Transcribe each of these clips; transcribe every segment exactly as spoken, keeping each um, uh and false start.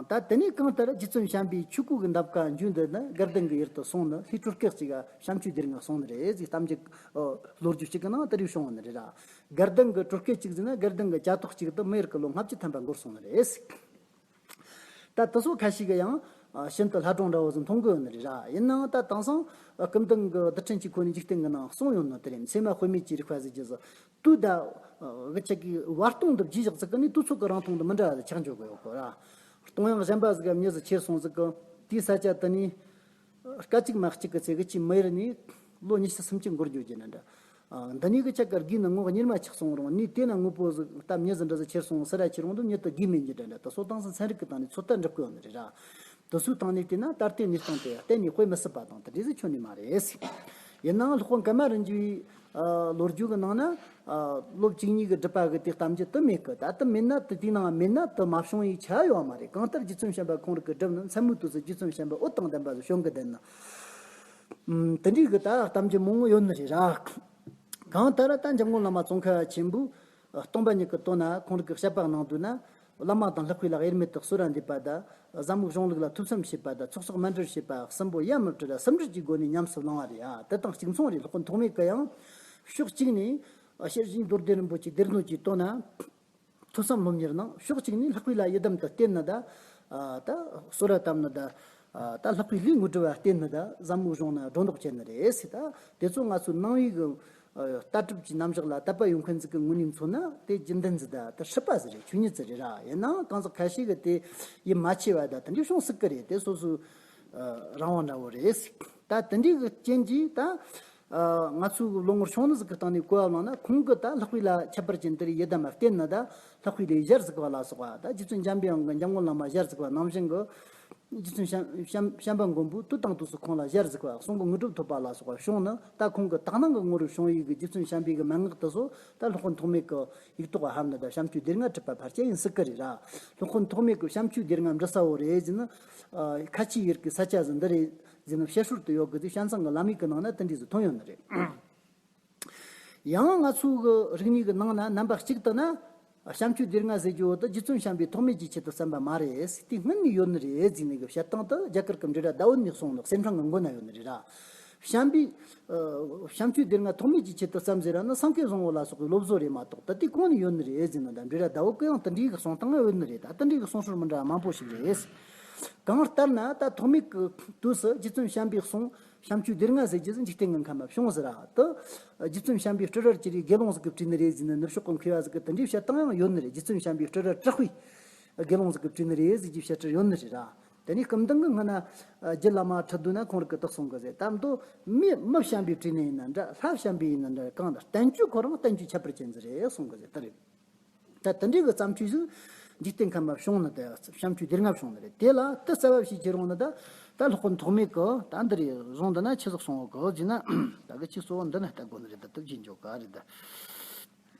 ད་དེ་ནས་གང་ལྟར་རྗེ་བཙུན་བྱམས་པས་ཆོས་སྐུ་གི་འདབ་ཀ་འཇུས་འདི་ནི་དགའ་ལྡན་གྱི་ཡུལ་དུ་སོང་ནི་ལྷའི་སྤྲུལ་སྐུ་གཅིག་ག་བྱམས་ཆོས་སྡེ་ལྔ་གསུངས་ནི་རེད་ཟེར། གཏམ་རྒྱུད་ལོ་རྒྱུས་གཅིག་གི་ནང་དེ་རིགས་བྱུང་བ་ནི་རེད་ར། དགའ་ལྡན་གྱི་སྤྲུལ་སྐུ་གཅིག་ཟེར་ན་དགའ་ལྡན་གྱི་ཇ་ཏོག་གཅིག་ཏུ་མི་ཡུལ་གྱི་ལོ་ལྔ་བཅུ་ཐམ་པ་འགོར་སོང་ནི་རེད། ད་དེ་ཚོ་ཁ་ཤས་ཀྱིས་ཡང་ཤིན་ཏུ་ལྷ་སྒྲུང་འདྲ་བོ་ཟིག་མཐོང་གི་ཡོད་ནི་རེད་ར། ཡིན་ནའང་ད་དེང་སང་སྐུ་མདུན་གྱི་རྡུལ་ཕྲན་གྱི་ཁོ་ནས་འཇིག་རྟེན་གྱི་ནང་གསུངས་ཡོད་ནི་དེ་རེད། མཚེ་མ་དཔེ་མེད་ཀྱི་རིག་པ་ཟེར་རྒྱུ་ཟིག་དུས་ད་གི་ཆ་གི་བར་སྟོང་དུ་བརྗེས་བཞག་ཟིག་གི་ནི་དུས་ཚོད་ཀྱི་རིང་ཐུང་དུ་མི་འདྲ་བ་ཟིག་ཆགས་འཇོག་གི་ཡོད་གོ་ར། སྟོང་དབྱངས་གཞན་པ་ཟིག་ག་མྱི་ཟིག་ཁྱེར་སོང་ཟིག་གི་དེའི་ས་ཆ་དེ་ནས་སྐད་ཅིག་མ་གཅིག་གི་ཚེ་གི་ཆེས་མི་ཡུལ་ནས་ལོ་ཉི་ཤུ་སུམ་ཅུ་འགོར་འགྱོ་རྒྱུ་ནི་འདྲ། ཨ། འདི་ནས་གི་ཆ་གར་དགོས་ནི་ངོ་གཉེར་མ་ཆགས་སོང་རུང་ནས་དེ་ན་དངོས་པོ་ཟིག་ད་མྱི་ཟིག་འདྲ་ཟིག་ཁྱེར་སོང་ཟེར་ར་ཁྱེར་རུང་དུ་མྱི་དུ་དགོས་མེད་ཀྱི་འདྲ་འདྲ་དུ་སོ་ཏང་སི་ཚན་རིག་གི་སྟེང་ནས་ཚོད་ལྟ་འགྲུབ་གི་ཡོད་ནི་རེད་ར། དུ་སུའི་སྟེང་ནས་བལྟས་ན་ད་ལྟའི་གནས་སྟངས་དེ་གཏན་ནས་དཔེ་མི་སྲིད་པ་དང་དེ་འདྲ་ཟིག་ཁྱོན་ནས་མ་རེད། ཡིན་ནའང་སློབ་དཔོན་ཀ་མ་རིན་པོ་ཆེའི་ཨ། ལོ་རྒྱུས་ཀྱི་ནང་ན། ཨ། ལོ་བཅུ་གཉིས་ཀྱི་སྒྲུབ་པ་གི་དེ་གཏམ་རྒྱུད་དུ་མེད་གི། ད་དུ་མེད་ན་དུ་དེའི་ནང་མེད་ན་དུ་མ་བྱུང་ཡི་ཆ་ཡོད་མ་རེད། གང་ལྟར་རྗེ་བཙུན་བྱམས་པ་ཁོང་རིག་གི་སྒྲུབ་ནི་མཚན་མོའི་དུས་སུ་རྗེ་བཙུན་བྱམས་པ་འོད་དང་ལྡན་པ་ཟིག་བྱོན་གི་བསྡད་ན། ཨུམ། དེ་འདྲའི་གི་ད་གཏམ་རྒྱུད་མང་པོ་ཡོད་ནི་རེད་ར། གང་ལྟར་ད་འཇམ་མགོན་བླ་མ་ཙོང་ཁ་ཆེན་པོས་སྟོང་པ་ཉིད་ཀྱི་དོན་ན་ཁོང་རིག་གི་བཤད་པ་གནང་དུས་ན། བླ་མ་དང་ལྷག་པའི་ལ་དབྱེར་མེད་དུ་གསོལ་ར་འདེབས་པ་དང་། བཟའ་མི་གཞུང་ལུགས་ལ་ཐོས་བསམ་བྱེད་པ་དང་། ཚོགས་བསགས་མཎྜལ་བྱེད་པ་གསུམ་པོ་ཡ་མི་བྲལ་བར་སུམ་སྒྲིལ་གྱི་སྒོ་ནས་ཉམས་སུ་བླང་བ་རེད། ཨ། དེ་དང་གཅིག་མཚུངས་རེད། སློབ་དཔོན་ཐོགས་མེད་ཀྱི་ཡང་ཕྱོགས་གཅིག་ནས་ཤེར་ཕྱིན་རྡོར་གདན་རིན་པོ་ཆེ་སྡེ་སྣོད་ཀྱི་དོན་ན་ཐོས་བསམ་སློབ་གཉེར་གནང་། ཕྱོགས་གཅིག་ནས་ལྷག་པའི་ལ་ཡི་དམ་དུ་བསྟེན་ནི་དང་། ད་གསོལ་ར་བཏབ་ནི་དང་། ད་ལྷག་པའི་ལས་དངོས་གྲུབ་བ་བསྟེན་ནི་དང་བཟའ་མི་གཞུང་ན་སྒྲོ་འདོགས་བཅད་ནི་རེད་ཟེར། ད་དེ་ཚོ་ང་ཚོའི་ནང་པའི་གི་ལྟ་གྲུབ་ཀྱི་རྣམ་གཞག་ལ་དད་པ་ཡོད་མཁན་ཟིག་གི་ངོས་ནས་མཚོན་ན་དེ་རྒྱུན་ལྡན་ཟིག་དང་དེ་སྲིད་པ་ཟིག་རེད། ཆོས་ཉིད་ཟིག་རེད་ར། ཡིན་ནའང་གང་ཟག་ཁ་ཤས་ཀྱིས་དེ་ཡིད་མ་ཆེས་པ་དང་དེ་འདྲའི་བྱུང་སྲིད་གི་རེད། དེ་སོ་སོའི་རང་དབང་འདྲ་བོ་རེད། ད་དེ་འདྲའི་གི་རྐྱེན་གྱིས་ད་ང་ཚོའི་བློ་ངོར་བྱུང་ནི་ཟིག་གི་སྟེང་ནས་གོ་བ་བླངས་ན། ཁོང་གིས་ད་ལྷག་པའི་ལ་ཁྱད་པར་ཅན་དེར་ཡི་དམ་བསྟེན་ནི་དང་ལྷག་པའི་ལས་གཞིར་གཟིགས་པ་ལ་སོགས་པ། ད་རྗེ་བཙུན་འཇམ་པའི་དབྱངས་ཀྱིས་འཇམ་མགོན་བླ་མ་གཞིར་གཟིགས་པ་ནང་བཞིན་གྱི། རྗེ་བཙུན་བྱམས་བྱམས་བྱམས་པ་མགོན་པོས་དུས་དང་དུས་སུ་ཁོང་ལ་གཞིར་གཟིགས་པ་གསུང་གི་དངོས་གྲུབ་ཐོབ་པ་ལ་སོགས་པ་བྱུང་ནི། ད་ཁོང་གི་དག་སྣང་གི་ངོ་རུ་བྱུང་ཡི་གི་རྗེ་བཙུན་བྱམས་པའི་གི་མན་ངག་དེ་ཚོ་ད་སློབ་དཔོན་ཐོགས་མེད་གི་ཡིག་ཐོག་ཧ་ནི་དང་བྱམས་ཆོས་སྡེ་ལྔ་གྲུབ་པ་ཕལ་ཆེར་ཡིན་སྲིད་གི་རེད་ར། སློབ་དཔོན་ཐོགས་མེད་གི་བྱམས་ཆོས་སྡེ་ལྔ་འབྲི་ས་བོ་རེད་ཟེར་ནི། ཨ། ཁ་ཆེའི་ཡུལ་གི་ས་ཆ་ཟིག་འདི་རེད་ཟེར་ནི་བཤད་སྲོལ་དུ་ཡོད་གི་ཟིག་བྱང་ཚང་གི་ལམ་ཡིག་གི་ནང་ན་དེ་འདྲ་ཟིག་ཐོན་ཡོད་ནི་རེད། ཡང་ང་ཚོའི་གི་རིག་གནས་ཀྱི་ནང་ན་རྣམ་པ་གཅིག་ཏུ་ན། བྱམས་ཆོས་སྡེ་ལྔ་ཟེར་རྒྱུ་བོ་དེ་རྗེ་བཙུན་བྱམས་པས་ཐོགས་མེད་ཀྱི་ཆེད་དུ་བརྩམས་པ་མ་རེད། དེ་སྔོན་ནས་ཡོད་ནི་རེད་ཟེར་ནས་གི་བཤད་སྟངས་དེ་རྒྱ་གར་གྱི་འབྲེ་སྒྲ་ཟླ་བོ་ནས་གསུངས་ནི་གསེར་ཕྲེང་གི་མགོ་ན་ཡོད་ནི་རེད་ར། བྱམས་པས། ཨ། བྱམས་ཆོས་སྡེ་ལྔ་ཐོགས་མེད་ཀྱི་ཆེད་དུ་བརྩམས་ཟེར་ར་ནི་སེང་གེ་བཟང་པོ་ལ་སོགས་པའི་བློ་བཟོ་རེད་མ་གཏོགས། ད་དེ་གོང་ནས་ཡོད་ནི་རེད་ཟེར་ནི་དང་འབྲེ་སྒྲ་ཟླ་བོ་གི་ཡང་དེ་འདྲའི་གི་གསུང་སྟངས་ཡོད་ནི་རེད། ད་དེ་འདྲའི་གི་གསུང་སྲོལ་མི་འདྲ་བ་མང་པོ་ཞིག་རེད། གང་ལྟར་ན་ད་ཐོགས་མེད་ཀྱི་དུས་སུ་རྗེ་བཙུན་བྱམས་པས་གསུངས། བྱམས་ཆོས་སྡེ་ལྔ་ཟེར་རྒྱུ་ཟིག་འཇིག་རྟེན་གྱི་ཁམས་ལ་བྱུང་ཟེར་ར། དེ་རྗེ་བཙུན་བྱམས་པའི་སྤྲུལ་རར་གྱུར་བའི་དགེ་སློང་ཟིག་གིས་བྲིས་ནི་རེད་ཟེར་ནས་ནུབ་ཕྱོགས་ཀྱི་མཁས་པ་ཟིག་གིས་དེ་འདྲའི་བཤད་སྟངས་ཡང་ཡོད་ནི་རེད། རྗེ་བཙུན་བྱམས་པའི་སྤྲུལ་རར་གྲགས་པའི་དགེ་སློང་ཟིག་གིས་བྲིས་ནི་རེད་ཟེར་གྱི་བཤད་སྲོལ་ཡོད་ནི་རེད་ར། དེ་ནས་སྐུ་མདུན་གྱིས་སྔོན་ན་རྒྱུད་བླ་མ་ཁྲི་བདུན་ན་ཁོང་རིག་གི་དེ་གསུང་གི་ཟེར། ད་མདོ་མི་མི་བྱམས་པས་བྲིས་ནི་ཡིན་ན་འདྲ། ལྷ་བྱམས་པས་ཡིན་ན་འདྲ། གང་ལྟར་བསྟན་བཅོས་ཁོ་རང་བསྟན་བཅོས་ཁྱད་པར་ཅན་ཟིག་རེད་གསུང་གི་ཟེར། དེ་རེད། ད་དེ་འདྲའི་གི་བརྩམས་ཆོས་ཟིག་འཇིག་རྟེན་ཁམས་ལ་བྱུང་ནི་དེ་བྱམས་ཆོས་སྡེ་ལྔ་བྱུང་ནི་རེད། དེ་ལ་དེ་རྩ་བ་བྱས་ཁྱེར་ཡོང་ནི་ད་ད་སློབ་དཔོན་ཐོགས་མེད་གི་ད་འདི་རེད། གཞུང་འདི་ན་ཆི་ཟིག་གསུང་གི་ཟེར་ན། ད་གི་ཆི་གཙོ་བོ་འདི་ན་ལྟ་དགོས་ནི་རེད། ད་དེ་བྱས་འཇོག་ག་རེད་ད།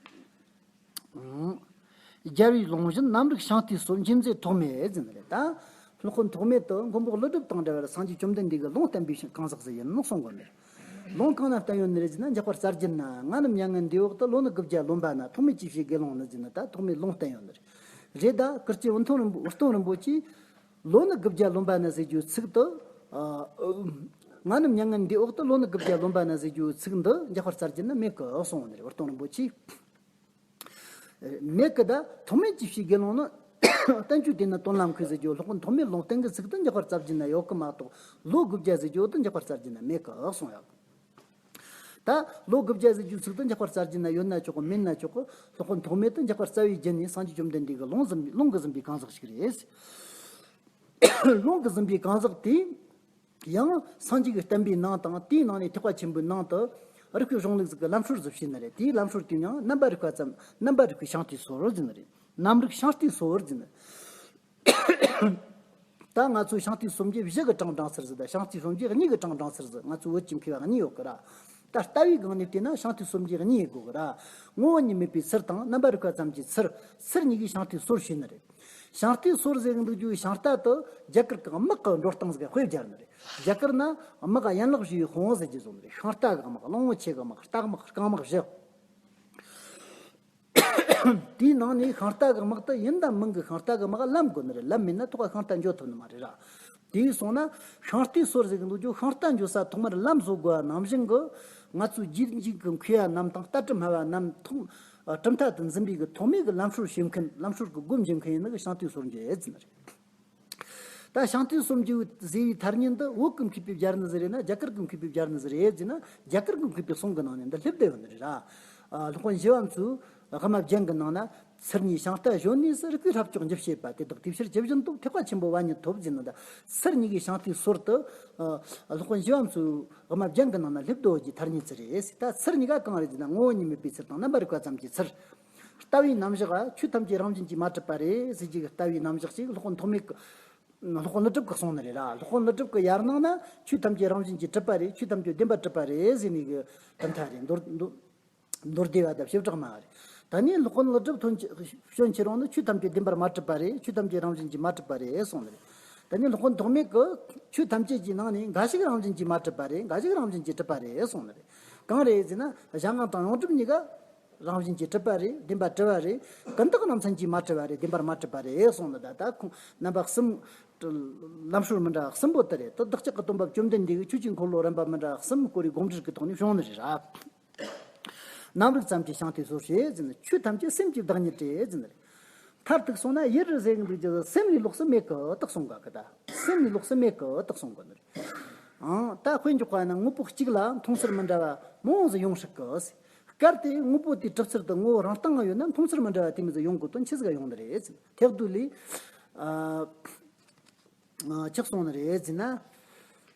ཨང་། རྒྱལ་བའི་ལུང་བཞིན་རྣམ་རིག་ཤིང་རྟའི་སྲོལ། མཁྱེན་མཛད་ཐོགས་མེད་ཟེར་ནི་རེད་ད། སློབ་དཔོན་ཐོགས་མེད་དུ་མགོན་པོ་ཀླུ་སྒྲུབ་དང་འདྲ་བར་སངས་རྒྱས་བཅོམ་ལྡན་འདས་ཀྱི་ལུང་བསྟན་པའི་གང་ཟག་ཟིག་ཡིན་ནོ་གསུང་གོ་ནི་རེད། ལུང་གང་ན་བསྟན་ཡོད་ནི་རེད་ཟེར་ན། འཇག་པར་རྩ་བརྒྱུད་ན། ང་རྣམས་མྱ་ངན་འདས་འོག་ཏུ། ལོ་ནི་དགུ་བརྒྱ་ལོན་པ་ན། ཐོགས་མེད་ཀྱིས་བྱས་དགེ་སློང་ནི་ཟེར་ནི་ད་ཐོགས་མེད་ལུང་བསྟན་ཡོད་ནི་རེད། རེད་ད། ཀིརྟི་འུ་ཐུང་རིན་པོ་འུ་སྟོང་རིན་པོ་ཆེས་ལོ་ནི་དགུ་བརྒྱ་ལོན་པ་ན་ཟེར་རྒྱུའི་ཚིག་ཏུ། ཨ། ང་རྣམས་མྱ་ངན་འདས་འོག་ཏུ། ལོ་ནི་དགུ་བརྒྱ་ལོན་པ་ན་ཟེར་རྒྱུའི་ཚིག་འདི་འཇག་པར་རྩ་བརྒྱུད་ན་མེད་གི་གསུངས་ནི་རེད། འུ་སྟོང་རིན་པོ་ཆེས། མེད་ཀི། ད་ཐོགས་མེད་ཀྱིས་བྱས་དགེ་སློང་ནི། བསྟན་བཅོས་དེ་ནི་དོན་ལ་མཁས་ཟེར་རྒྱུ་སློབ་དཔོན་ཐོགས་མེད་ལུང་བསྟན་གྱི་ཚིག་ཏུ་འཇག་པར་རྩ་བརྒྱུད་ན་ཡོད་ཀི་མ་གཏོགས། ལོ་དགུ་བརྒྱ་ཟེར་རྒྱུ་དེ་འཇག་པར་རྩ་བརྒྱུད་ན་མེད་ཀི་གསུངས་ཡོད། ད་ལོ་དགུ་བརྒྱ་ཟེར་རྒྱུའི་ཚིག་དེ་འཇག་པར་རྩ་བརྒྱུད་ན་ཡོད་ན་ཆོག་གི། མེད་ན་ཆོག་གི། སློབ་དཔོན་ཐོགས་མེད་དེ་འཇག་པར་རྩ་བའི་རྒྱུད་ནས་སངས་རྒྱས་བཅོམ་ལྡན་འདས་ཀྱི་ལུང་ཟིན་པའི། ལུང་གིས་ཟིན་པའི་གང་ཟག་ཞིག་རེད། ལུང་གིས་ཟིན་པའི་གང་ཟག་དེས། ཡང་སངས་རྒྱས་ཀྱི་བསྟན་པའི་ནང་དང་དེའི་ནང་ནས་ཐེག་པ་ཆེན་པོའི་ནང་དུ་རིགས་པའི་གཞུང་ལུགས་ཟིག་གི་ལམ་སྲོལ་ཟིག་བྱས་ནི་རེད། དེའི་ལམ་སྲོལ་དེ་ཡང་རྣམ་པར་རིག་པ་ཙམ། རྣམ་པར་རིག་པའི་ཤིང་རྟའི་སྲོལ་ཟེར་ནི་རེད། རྣམ་རིག་ཤིང་རྟའི་སྲོལ་ཟེར་ནི་རེད། ད་ང་ཚོའི་ཤིང་རྟའི་སྲོལ་འབྱེད་བཞི་གི་གྲངས་བགྲངས་ཚུལ་ཟིག་དང་། ཤིང་རྟའི་སྲོལ་འབྱེད་གཉིས་ཀྱི་གྲངས་བགྲངས་ཚུལ་ཟིག་ང་ཚོའི་བོད་ཀྱི་མཁས་པ་གཉིས་ཡོད་གི་ར། ད་ལྟ་བའི་སྒང་ནས་བལྟས་ན་ཤིང་རྟའི་སྲོལ་འབྱེད་གཉིས་ཡོད་གི་ར། ངོ་བོ་ཉིད་མེད་པའི་ཚུལ་དང་། རྣམ་པར་རིག་པ་ཙམ་གྱི་ཚུལ། ཚུལ་གཉིས་ཀྱིས་ཤིང་རྟའི་སྲོལ་བྱས་ནི་རེད། ཤིང་རྟའི་སྲོལ་ཟེར་གི་འདུག་རྒྱུའི་ཤིང་རྟ་དེ་རྒྱ་གར་གྱི་དམག་གི་འགྲོ་སྟངས་ཟིག་དཔེ་སྦྱར་ནི་རེད། རྒྱ་གར་ན་དམག་ག་ཡན་ལག་བཞིའི་དཔུང་ཟེར་རྒྱུ་བཟོ་ནི་རེད། ཤིང་རྟ་གི་དམག། གླང་པོ་ཆེ་གི་དམག། རྟ་དམག། རྐང་དམག་བཞི། དེའི་ནང་ནས་ཤིང་རྟ་གི་དམག་དེ་ཡིན་དང་མིན་གི་ཤིང་རྟ་གི་དམག་ལམ་དགོས་ནི་རེད། ལམ་མེད་ན་ཐོག་ཤིང་རྟ་འགྲོ་ཐུབ་ནི་མ་རེད་ར། དེ་སོང་ན་ཤིང་རྟའི་སོར་ཟེར་གི་འདུག་རྒྱུ། ཤིང་རྟ་འགྲོ་ས་ཐོག་མར་ལམ་བཟོ་དགོས་པ་ནང་བཞིན་གི། ང་ཚོའི་རྗེས་འཇུག་གི་མཁས་པ་རྣམས་དང་ལྟ་གྲུབ་སྨྲ་བ་རྣམས་ཐོག་གྲུབ་མཐའ་དུ་འཛིན་པའི་གི་ཐོག་མའི་གི་ལམ་སྲོལ་བྱེད་མཁན། ལམ་སྲོལ་གི་སྒོ་འབྱེད་མཁན་ཡིན་ནི་གི་ཤིང་རྟའི་སོར་འགྲོ་ཡས་ཟེར་ནི་རེད། ད་ཤིང་རྟའི་སོར་འགྲོ་ཟེར་བའི་ཐ་སྙད་འདི་བོད་ཀྱི་མཁས་པས་སྦྱར་ནི་ཟིག་རེད་ན། རྒྱ་གར་གྱི་མཁས་པས་སྦྱར་ནི་ཟིག་རེད་ཟེར་ན། རྒྱ་གར་གྱི་མཁས་པའི་གསུང་གི་ནང་ནས་འདི་སླེབས་བསྡད་ཡོད་ནི་རེད་ར། ཨ། སློབ་དཔོན་ཞི་བ་འཚོའི་དབུ་མ་རྒྱན་གྱི་ནང་ན། ཚུར་གཉིས་ཤིང་རྟ་གཞོན་ནུས་སུ། རིག་པའི་ལྷ་སྐྱོགས་འཇིབ་བྱེད་པ། དེ་དག་དེའི་ཕྱིར་ཇི་བཞིན་ཐོབ། ཐེག་པ་ཆེན་པོ་བ་ཉིད་ཐོབ་ཟེར་ནི་ད། ཚུར་གཉིས་ཀྱི་ཤིང་རྟའི་སོར་དུ། ཨ། སློབ་དཔོན་ཞི་བ་འཚོའི་དབུ་མ་རྒྱན་གྱི་ནང་ན་སླེབས་བསྡད་ཀྱི་ཐ་སྙད་ཅིག་རེད། ད་ཚུར་གཉིས་ཀ་གང་རེད་ཟེར་ན། ངོ་བོ་ཉིད་མེད་པའི་ཚུལ་དང་རྣམ་པར་རིག་པ་ཙམ་གྱི་ཚུལ། ལྟ་བའི་རྣམ་གཞག་ཆོས་ཐམས་ཅད་རང་བཞིན་གྱིས་མ་གྲུབ་པ་རེད་ཟེར་གྱི་ལྟ་བའི་རྣམ་གཞག་ཅིག་སློབ་དཔོན་ཐོགས་མེད་ཀྱི། སློབ་དཔོན་ཀླུ་སྒྲུབ་ཀྱིས་གསུངས་ནི་རེད་ར། སློབ་དཔོན་ཀླུ་སྒྲུབ་ཀྱི་ཡར་སྣང་ན་ཆོས་ཐམས་ཅད་རང་བཞིན་གྱིས་གྲུབ་པ་རེད། ཆོས་ཐམས་ཅད་བདེན་པར་གྲུབ་པ་རེད་ཟེར་ནས་གི་གྲུབ་མཐའ་རེད། མདོར་མདོར། མདོ་སྡེ་པ་དང་བྱེ་བྲག་སྨྲ་བ་རེད། ད་ནི་སློབ་དཔོན་ཀླུ་སྒྲུབ་ཐོན་ཆེ་སྐྱོན་ཆེ་རུང་ནི་ཆོས་ཐམས་ཅད་བདེན་པར་མ་གྲུབ་པ་རེད། ཆོས་ཐམས་ཅད་རང་བཞིན་གྱིས་མ་གྲུབ་པ་རེད་གསུངས་ནི་རེད། ད་ནི་སློབ་དཔོན་ཐོགས་མེད་ཀྱིས་ཆོས་ཐམས་ཅད་ཀྱི་ནང་ནས་འགའ་ཞིག་རང་བཞིན་གྱིས་མ་གྲུབ་པ་རེད། འགའ་ཞིག་རང་བཞིན་གྱིས་གྲུབ་པ་རེད་གསུངས་ནི་རེད། གང་རེད་ཟེར་ན། གཞན་དབང་དང་ཡོངས་གྲུབ་གཉིས་ཀ་རང་བཞིན་གྱིས་གྲུབ་པ་རེད། བདེན་པར་གྲུབ་པ་རེད། ཀུན་བརྟགས་རྣམ་མཚན་གྱིས་མ་གྲུབ་པ་རེད། བདེན་པར་མ་གྲུབ་པ་རེད་གསུངས་ནི། ད་ད་ཁོང་རྣམ་པ་གསུམ། ལམ་སྲོལ་མི་འདྲ་གསུམ་པོ་དེ་རེད། དེ་བདག་ཅག་གི་སྟོན་པ་བཅོམ་ལྡན་འདས་ཀྱིས་ཆོས་ཀྱི་འཁོར་ལོ་རིམ་པ་མི་འདྲ་གསུམ་བསྐོར་བའི་དགོངས་འགྲེལ་གྱི་ཐོག་ནས་བྱུང་ནི་རེད་ར། རྣམ་རིག་ཙམ་གྱིས་ཤིང་རྟའི་སོར་བྱེད་ཟེར་ནས། ཆོས་ཐམས་ཅད་སེམས་ཀྱི་བདག་ཉིད་རེད་ཟེར་ནི་རེད། མཐར་ཐུག་སོང་ན་ཡུལ་ཟེར་གི་འདུག་རྒྱུ་སེམས་ལས་ལོགས་སུ་མེད་གི་དག་གསུང་གི་གི་ད། སེམས་ལས་ལོགས་སུ་མེད་གི་དག་གསུང་གི་ནི་རེད། ཨང་། ད་དཔེ་འཇོག་པ་ན་དངོས་པོ་གཅིག་ལ་མཐོང་ཚུལ་མི་འདྲ་བ་མང་བོ་ཟིག་ཡོང་སྲིད་གི། གལ་ཏེ་དངོས་པོ་དེའི་གྲུབ་ཚུལ་དུ་ངོ་བོ་རང་སྟེང་ང་ཡོད་ན། མཐོང་ཚུལ་མི་འདྲ་བ་དེ་མོ་ཟིག་ཡོང་དགོས་དོན་ཆི་ཟིག་ག་ཡོང་ནི་རེད་ཟེར། ཐེག་བསྡུས་ལས། ཨ། ཨ། ཆགས་སོང་ནི་རེད་ཟེར་ན།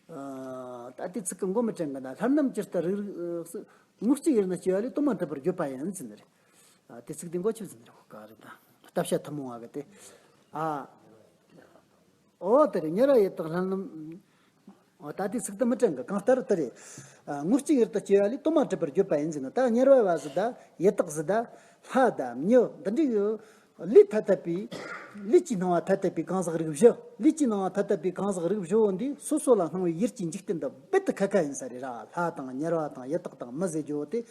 ཨ། ད་དེ་ཚིག་གི་མགོ་མི་དྲན་གི་ན། ལྷ་རྣམས་ཇི་ལྟར་རིགས་རིགས་སུ། ངོ་གཅིག་ཡུལ་ན་སྐྱེ་བ་ལས། དོན་མ་གྲུབ་པར་བརྗོད་པ་ཡིན་ཟེར་ནི་རེད། ཨ། དེ་ཚིག་དེ་མགོ་ཆི་ཟེར་ནི་རེད། ཧོ་ག་རེད་ད། ལྟ་བྱ་ཐུན་མོང་བ་གི་དེ། ཨ། ཨོ་དེ་རེད། ཉེ་རབས་ཡི་དྭགས་ལྷ་རྣམས། ཨོ་ད་དེ་ཚིག་དེ་མི་དྲན་གི། གང་ལྟར་དེ་རེད། ཨ། ངོ་གཅིག་ཡུལ་དུ་སྐྱེ་བ་ལས། དོན་མ་གྲུབ་པར་བརྗོད་པ་ཡིན་ཟེར་ན། ད་ཉེ་རབས་པ་ཟིག་དང་ཡི་དྭགས་ཟིག་དང་ལྷ་དང་མྱི་འདི་འདྲའི་ལུས་ཐ་དད་པའི། ལུས་ཀྱི་སྣང་བ་ཐ་དད་པའི་གང་ཟག་རིགས་བཞི། ལུས་ཀྱི་སྣང་བ་ཐ་དད་པའི་གང་ཟག་རིགས་བཞི་བོ་འདི་སོ་སོ་ལ་སྣང་བའི་ཡུལ་གྱི་འཇིག་རྟེན་འདི་རྦད་དེ་ཁ་ཁ་ཡིན་ས་རེད་ར། ལྷ་དང་ཉེ་རབས་དང་ཡི་དྭགས་དང་མི་ཟེར་རྒྱུ་བོ་དེ།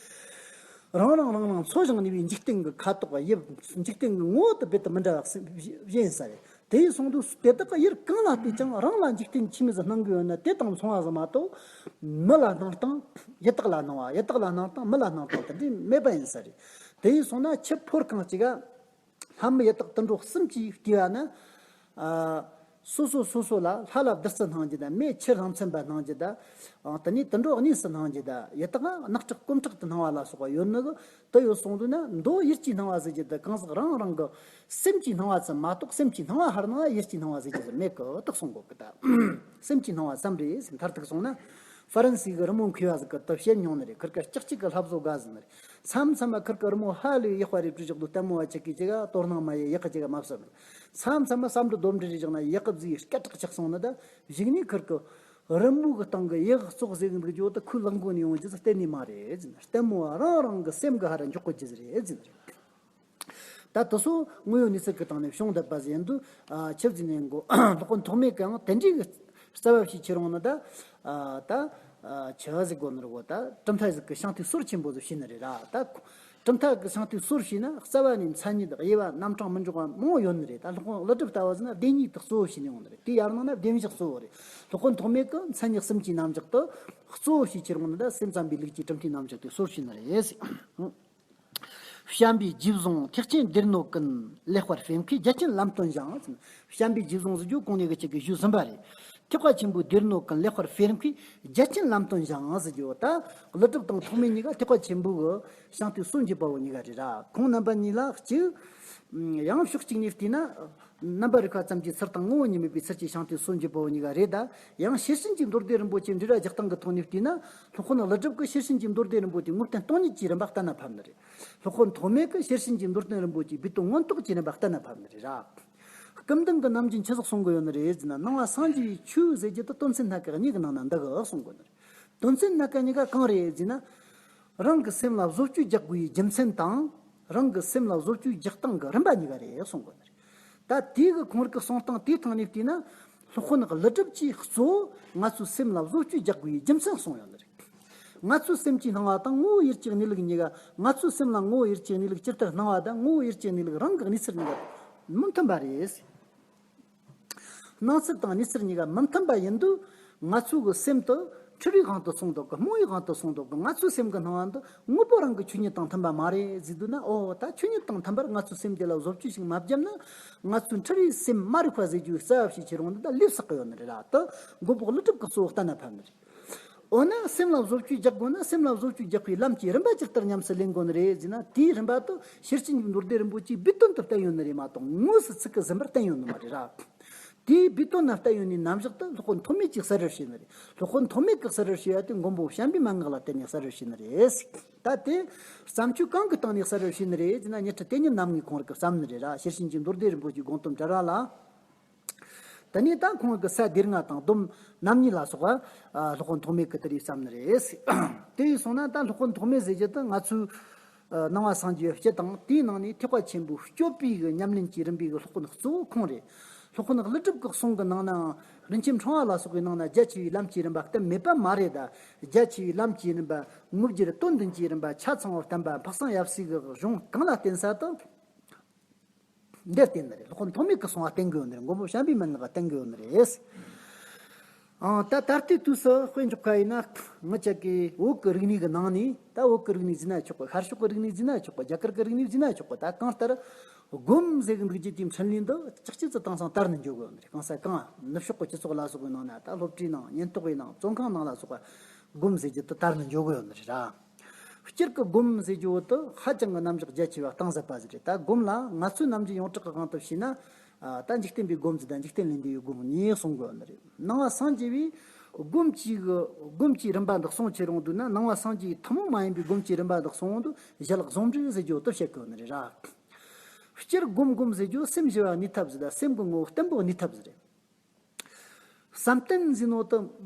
རང་རང་རང་རང་འཚོ་ཞིང་གནས་པའི་འཇིག་རྟེན་གྱི་ཁ་དོག་ཡབ། འཇིག་རྟེན་གྱི་ངོ་བོ་དེ་རྦད་དེ་མི་འདྲ་བ་གསུམ་བཞི་ཡིན་ས་རེད། དེ་ཡིན་སོང་དུས་དེ་དག་གི་ཡུལ་གང་ལ་བལྟས་ཀྱང་རང་ལ་འཇིག་རྟེན་ཆི་མོ་ཟིག་སྣང་གི་ཡོད་ན་དེ་དང་མཚུངས་པ་ཟིག་མ་གཏོགས། མི་ལ་སྣང་སྟངས་ཡི་དྭགས་ལ་སྣང་བ། ཡི་དྭགས་ལ་སྣང་སྟངས་མི་ལ་སྣང་སྟངས་དེ་འདྲ་མེད་པ་ཡིན་ས་རེད། དེ་ཡིན་སོང་ན་ཆུ་ཕོར་གང་གཅིག་ག་ལྷ་མི་ཡི་དྭགས་དུད་འགྲོ་གསུམ་གྱིས་བལྟས་པ་ན། ཨ། སོ་སོ་སོ་སོ་ལ། ལྷ་ལ་བདུད་རྩི་སྣང་རྒྱུ་དང་། མིར་ཆུ་རླུང་ཚན་པ་སྣང་རྒྱུ་དང་། ཨ། དེ་ནས་དུད་འགྲོ་གཉིས་སུ་སྣང་རྒྱུ་དང་། ཡི་དྭགས་ནག་ཁྲག་སྐོམ་ཁྲག་ཏུ་སྣང་བ་ལ་སོགས་པ་ཡོད་ནི་གི། དེ་ཡོད་སོང་དུས་ན་མདོ་ཡུལ་གྱི་སྣང་བ་ཟེར་རྒྱུ་དེ་གང་ཟག་རང་རང་གི་སེམས་ཀྱི་སྣང་བ་ཙམ་མ་གཏོགས། སེམས་ཀྱི་སྣང་བ་ཕར་སྣང་བ་ཡུལ་གྱི་སྣང་བ་ཟེར་རྒྱུ་ཟིག་མེད་གི་དག་གསུང་གོ་གི་ད། སེམས་ཀྱི་སྣང་བ་ཙམ་རེད་ཟེར། མཐར་ཐུག་སོང་ན། ཧྥ་རན་སི་གི་རི་མོ་མཁས་པ་ཟིག་གིས་དེ་བཤད་མྱོང་ནི་རེད། ཁིར་ཀ་ལྕགས་གཅིག་གི་ལྷ་བཟོ་དགའ་ཟེར་ནི་རེད། མཚམས་མཚམས་མ་ཁིར་ཀ་རི་མོ་ཧ་ལས་ཡག་པ་རེ་བྲིས་བཞག་འདུག་ལྟད་མོ་བ་ཆེ་གེ་ཅིག་ག་དོ་སྣང་མ་ཡེ། ཡག་གི་ཅིག་ག་མ་བསམ། མཚམས་མཚམས་མ་བསམ་འགྲུབ་སྡོམ་འགྲེལ་རེ་བཞག་ན་ཡག་གི་ཟིག་སྐད་གྲགས་ཆགས་སོང་ནི་ད། གཞུག་ནས་ཁིར་ཀ་རི་མོ་གི་སྟེང་གི་ཡག་བཙོག་ཟེར་གི་འདུག་རྒྱུ་དེ་ཁོའི་ལག་མགོ་ནས་ཡོང་རྒྱུ་ཟིག་གཏན་ནས་མ་རེད་ཟེར་ནི་རེད། ལྟད་མོ་བ་རང་རང་གི་སེམས་གི་ཧར་འཇོག་དགོས་རྒྱུ་ཟིག་རེད་ཟེར་ནི་རེད། ད་དེ་ཚོ་དངོས་ཡོད་གནས་ཚུལ་གྱི་སྟེང་ནས་བྱུང་བསྡད་པ་ཟིག་ཡིན་དུས། ཨ། ཆི་ཟིག་ནས་གོ། སློབ་དཔོན་ཐོགས་མེད་ཀྱིས་ཡང་དེ་འདྲའི་གི་རྩ་བ་བྱས་ཁྱེར་འོང་ནི་ད། ཨ། ད། ཨ། ཆི་ཟིག་དགོས་ནི་རེད་གོ། ད་གྲུབ་མཐའ་ཟིག་གི་ཤིང་རྟའི་སོར་ཆེན་པོ་ཟིག་བྱས་ནི་རེད་ར། ད་གྲུབ་མཐའ་གི་ཤིང་རྟའི་སོར་བྱས་ན་རྩ་བ་ནས་མཚན་ཉིད་དབྱེ་བ་རྣམ་གྲངས་མི་འཇོག་པ་མང་བོ་ཡོད་ནི་རེད། ད་སློབ་དཔོན་ཀླུ་སྒྲུབ་ལྟ་བུ་ཟིག་ན་བདེན་གཉིས་དེ་གཙོ་བོ་བྱས་ནས་ཡོང་ནི་རེད། དེ་ཡར་སྣང་ན་བདེན་བཞི་གཙོ་བོ་རེད། སློབ་དཔོན་ཐོགས་མེད་ཀྱིས་མཚན་ཉིད་གསུམ་གྱི་རྣམ་གཞག་དེ་གཙོ་བོ་བྱས་ཁྱེར་འོང་ནི་ད། སེམས་ཙམ་པའི་ལུགས་ཀྱིས་གྲུབ་མཐའི་རྣམ་གཞག་དེ་སོར་བྱས་ནི་རེད། བྱམས་པའི་རྗེས་བཟུང་ཐེག་ཆེན་སྡེ་སྣོད་ཀུན། ལེགས་པར་སྤེལ་མཁས་རྒྱ་ཆེན་ལམ་སྟོན་ཞིང་། བྱམས་པའི་རྗེས་བཟུང་ཟེར་རྒྱུ་གོང་ནས་གི་ཅིག་གི་ཞུས་ཟིན་པ་རེད། ཐེག་པ་ཆེན་པོའི་སྡེ་སྣོད་ཀུན། ལེགས་པར་སྤེལ་མཁས་རྒྱ་ཆེན་ལམ་སྟོན་ཞིང་ཟེར་རྒྱུ་བོ། ད་ཀླུ་སྒྲུབ་དང་ཐོགས་མེད་གཉིས་ཀ་ཐེག་པ་ཆེན་པོའི་གི་ཤིང་རྟའི་སྲོལ་འབྱེད་པ་བོ་གཉིས་ཀ་རེད་ར། ཁོང་རྣམ་པ་གཉིས་ལ་གཅིག། ཡང་ཕྱོགས་གཅིག་ནས་བལྟས་ན། རྣམ་པར་རིག་པ་ཙམ་གྱི་ཚུལ་དང་ངོ་བོ་ཉིད་མེད་པའི་ཚུལ་གྱི་ཤིང་རྟའི་སྲོལ་འབྱེད་པ་བོ་གཉིས་ཀ་རེད། ད་ཡང་ཤེར་ཕྱིན་གྱི་མདོ་སྡེ་རིན་པོ་ཆེ་འགྲེལ་བ་རྒྱག་སྟངས་ཀྱི་ཐོག་ནས་བལྟས་ན། སློབ་དཔོན་ཀླུ་སྒྲུབ་ཀྱིས་ཤེར་ཕྱིན་གྱི་མདོ་སྡེ་རིན་པོ་ཆེ་ངོས་བསྟན་སྟོང་ཉིད་ཀྱི་རིམ་པ་གཏན་ལ་ཕབ་ནི་རེད། སློབ་དཔོན་ཐོགས་མེད་ཀྱིས་ཤེར་ཕྱིན་གྱི་མདོ་སྡེ་རིན་པོ་ཆེའི་སྦས་དོན་མངོན་རྟོགས་ཀྱི་རིམ་པ་གཏན་ལ་ཕབ་ནི་རེད་ར། སྐུ་མདུན་གྱིས་ནམ་རྒྱུན་ཆི་ཟིག་གསུང་གི་ཡོད་ནི་རེད་ཟེར་ན། སྣང་བ་སངས་རྒྱས་པའི་ཆོས་ཟེར་རྒྱུ་དེ་དོན་ཚན་སྣ་ཁ་གཉིས་ཀྱི་ནང་ན་འདུ་གི་གསུང་གི་ནི་རེད། དོན་ཚན་སྣ་ཁ་གཉིས་ཀ་གང་རེད་ཟེར་ན། རང་གི་སེམས་ལ་བཟོ་བཅོས་རྒྱག་དགོས་པའི་རྒྱུ་མཚན་དང་། རང་གི་སེམས་ལ་བཟོ་བཅོས་རྒྱག་སྟངས་ཀྱི་རིམ་པ་གཉིས་ཀ་རེད་གསུང་གི་ནི་རེད། ད་དེའི་གི་ཁོང་རང་གི་གསུང་སྟངས་དེའི་ཐོག་ནས་བལྟས་ན། སློབ་དཔོན་ཀླུ་སྒྲུབ་ཀྱིས་གཙོ་བོ་ང་ཚོའི་སེམས་ལ་བཟོ་བཅོས་རྒྱག་དགོས་པའི་རྒྱུ་མཚན་གསུངས་ཡོད་ནི་རེད། ང་ཚོའི་སེམས་ཀྱི་སྣང་བ་དང་ངོ་བོ་ཡུལ་གྱི་གནས་ལུགས་གཉིས་ཀ། ང་ཚོའི་སེམས་ལ་ངོ་བོ་ཡུལ་གྱི་གནས་ལུགས་ཇི་ལྟར་སྣང་བ་དང་ངོ་བོ་ཡུལ་གྱི་གནས་ལུགས་རང་གི་གནས་ཚུལ་གཉིས་ཀ་མི་མཐུན་པ་རེད། སྣང་ཚུལ་དང་གནས་ཚུལ་གཉིས་ཀ་མི་མཐུན་པ་ཡིན་དུས། ང་ཚོ་གི་སེམས་དེ་འཁྲུལ་བའི་དབང་དུ་སོང་འདུག་གི། རྨོངས་པའི་དབང་དུ་སོང་འདུག་གི། ང་ཚོའི་སེམས་ཀྱི་སྣང་བ་འདི་དངོས་པོ་རང་གི་ཆོས་ཉིད་དང་མཐུན་པ་མ་རེད་ཟེར་འདུག་ན། ཨོ་ད་ཆོས་ཉིད་དང་མཐུན་པར་ང་ཚོའི་སེམས་དེ་ལ་བཟོ་བཅོས་ཤིག་མ་བརྒྱབ་ན། ང་ཚོའི་འཁྲུལ་བའི་སེམས་མ་རིག་པ་ཟེར་རྒྱུའི་རྩ་བ་ཞིག་ཁྱེར་འོང་འདི་ད་ལས་བསགས་གི་ཡོད་ནི་རེད་ར། དེ་མགོན་པོ་ཀླུ་སྒྲུབ་ཀྱི་གཙོ་བོ་བསྟན་ན་ཕབ་ནི་རེད། འོ་ན་སེམས་ལ་བཟོ་བཅོས་རྒྱག་དགོས་ན། སེམས་ལ་བཟོ་བཅོས་རྒྱག་པའི་ལམ་གྱི་རིམ་པ་ཇི་ལྟར་ཉམས་སུ་ལེན་དགོས་ནི་རེད་ཟེར་ན། དེའི་རིམ་པ་དེ་ཤེར་ཕྱིན་གྱི་མདོ་སྡེ་རིན་པོ་ཆེས་སྦས་དོན་དུ་བསྟན་ཡོད་ནི་རེད་མ་གཏོགས། དངོས་སུ་ཚིག་གི་ཟིན་པར་བསྟན་ཡོད་ནི་མ་རེད་ར། དེའི་སྦས་དོན་ན་བསྟན་ཡོད་ནི་རྣམ་གཞག་དེ་སློབ་དཔོན་ཐོགས་མེད་ཀྱིས་གསལ་བར་བྱས་ནི་རེད། སློབ་དཔོན་ཐོགས་མེད་ཀྱིས་གསལ་བར་བྱས་པ་དེ་མགོན་པོ་བྱམས་པའི་མན་ངག་ལ་བརྟེན་ནས་གསལ་བར་བྱས་ནི་རེད། ད་དེ་བརྩམས་ཆོས་གང་གི་སྟེང་ནས་གསལ་བར་བྱས་ནི་རེད་ཟེར་ན། ཉི་ཁྲི་དེ་ཉིད་རྣམ་ལྔའི་ཁོང་རང་གིས་བརྩམས་ནི་རེད་ར། ཤེར་ཕྱིན་གྱི་མདོ་སྡེ་རིན་པོ་ཆེའི་དགོངས་དོན་བྲལ་བ་ལ། དེ་ནས་ད་ཁོང་གི་ས་སྡེ་ལྔ་དང་སྡོམ་རྣམ་གཉིས་ལ་སོགས་པ། ཨ། སློབ་དཔོན་ཐོགས་མེད་ཀྱིས་དེ་རིགས་བརྩམས་ནི་རེད། དེ་ཡིན་སོང་ན་ད་སློབ་དཔོན་ཐོགས་མེད་ཟེར་རྒྱུ་དེ་ང་ཚོའི། ཨ། ནང་པ་སངས་རྒྱས་པའི་སྤྱི་དང་། དེའི་ནང་ནས་ཐེག་པ་ཆེན་པོའི་སྤྱོད་པའི་གི་ཉམས་ལེན་གྱི་རིམ་པའི་གི་སློབ་དཔོན་གཙོ་བོ་ཁོང་རེད། སློབ་དཔོན་ཀླུ་སྒྲུབ་ཀྱི་གསུང་གི་ནང་ནའང་། རིན་ཆེན་ཕྲེང་བ་ལ་སོགས་པའི་ནང་ན་རྒྱ་ཆེ་བའི་ལམ་གྱི་རིམ་པ་གཏན་མེད་པ་མ་རེད། ད་རྒྱ་ཆེ་བའི་ལམ་གྱི་རིམ་པ། དངོས་བརྒྱུད་དོན་བདུན་གྱི་རིམ་པ། ཆ་ཚང་བར་བསྟན་པ། འཕགས་སེང་ཡབ་སྲས་ཀྱི་གཞུང་གང་ལ་བརྟེན་ས་དེ། འདིར་བརྟེན་ནི་རེད། སློབ་དཔོན་ཐོགས་མེད་ཀྱི་གསུང་བ་བསྟན་གྱི་ཡོད་ནི་རེད། མགོན་པོ་བྱམས་པའི་མན་ངག་ག་བསྟན་གྱི་ཡོད་ནི་རེད། ཨང་། ད་ད་ལྟའི་དུས་སུ་དཔེ་འཇོག་ག་ཡིན་ན། ངེད་ཅག་གི་བོད་ཀྱི་རིག་གནས་ཀྱི་ནང་ནས། ད་བོད་ཀྱི་རིག་གནས་ཟེར་ན་ཆོག་གི། ཤར་ཕྱོགས་ཀྱི་རིག་གནས་ཟེར་ན་ཆོག་གི། རྒྱ་གར་གྱི་རིག་གནས་ཟེར་ན་ཆོག་གི། ད་གང་ལྟར་སྒོམ་ཟེར་གི་འདུག་རྒྱུ་དེའི་འཕྲིན་ལས་འདི་ཅག་ཅིག་ཙི་དེང་སང་དར་ནས་འགྱོ་གི་ཡོད་ནི་རེད། གང་ས་གང་ནུབ་ཕྱོགས་ཀྱི་སྤྱི་ཚོགས་ལ་སོགས་པའི་ནང་ན། ད་སློབ་གྲྭའི་ནང་། ཉེན་རྟོག་པའི་ནང་། བཙོན་ཁང་ནང་ལ་སོགས་པ་སྒོམ་ཟེར་རྒྱུ་དེ་དར་ནས་འགྱོ་གི་ཡོད་ནི་རེད་ར། སྤྱིར་གྱི་སྒོམ་ཟེར་རྒྱུ་བོ་དེ་ཧ་ཅང་གི་རྣམ་གཞག་རྒྱ་ཆེ་བ་གཏིང་ཟབ་པ་ཟིག་རེད། ད་སྒོམ་ལ་ང་ཚོའི་ནམ་རྒྱུན་ཡོངས་གྲགས་ཀྱི་དབང་དུ་བྱས་ན། ཨ། ད་འཇིག་རྟེན་པའི་སྒོམ་ཟིག་དང་འཇིག་རྟེན་ལས་འདས་པའི་སྒོམ་གཉིས་གསུང་གི་ཡོད་ནི་རེད། ནང་པ་སངས་རྒྱས་པས་སྒོམ་གྱི་གི་སྒོམ་གྱི་རིམ་པ་འདི་གསུང་ཁྱེར་འོང་དུས་ན། ནང་པ་སངས་རྒྱས་ཐུན་མོང་མ་ཡིན་པའི་སྒོམ་གྱི་རིམ་པ་འདི་གསུང་འོང་དུས། ཞི་ལྷག་ཟུང་འབྲེལ་ཟེར་རྒྱུ་དེ་བཤད་གི་ཡོད་ནི་རེད་ར། སྤྱིར་སྒོམ་སྒོམ་ཟེར་རྒྱུ་སེམས་ཞི་བ་གནས་ཐབས་ཟིག་དང་། སེམས་ཀྱི་ངོ་བོ་བརྟན་པོ་གནས་ཐབས་ཟིག་རེད། བསམ་གཏན་ཟེར་ནོ་དེ་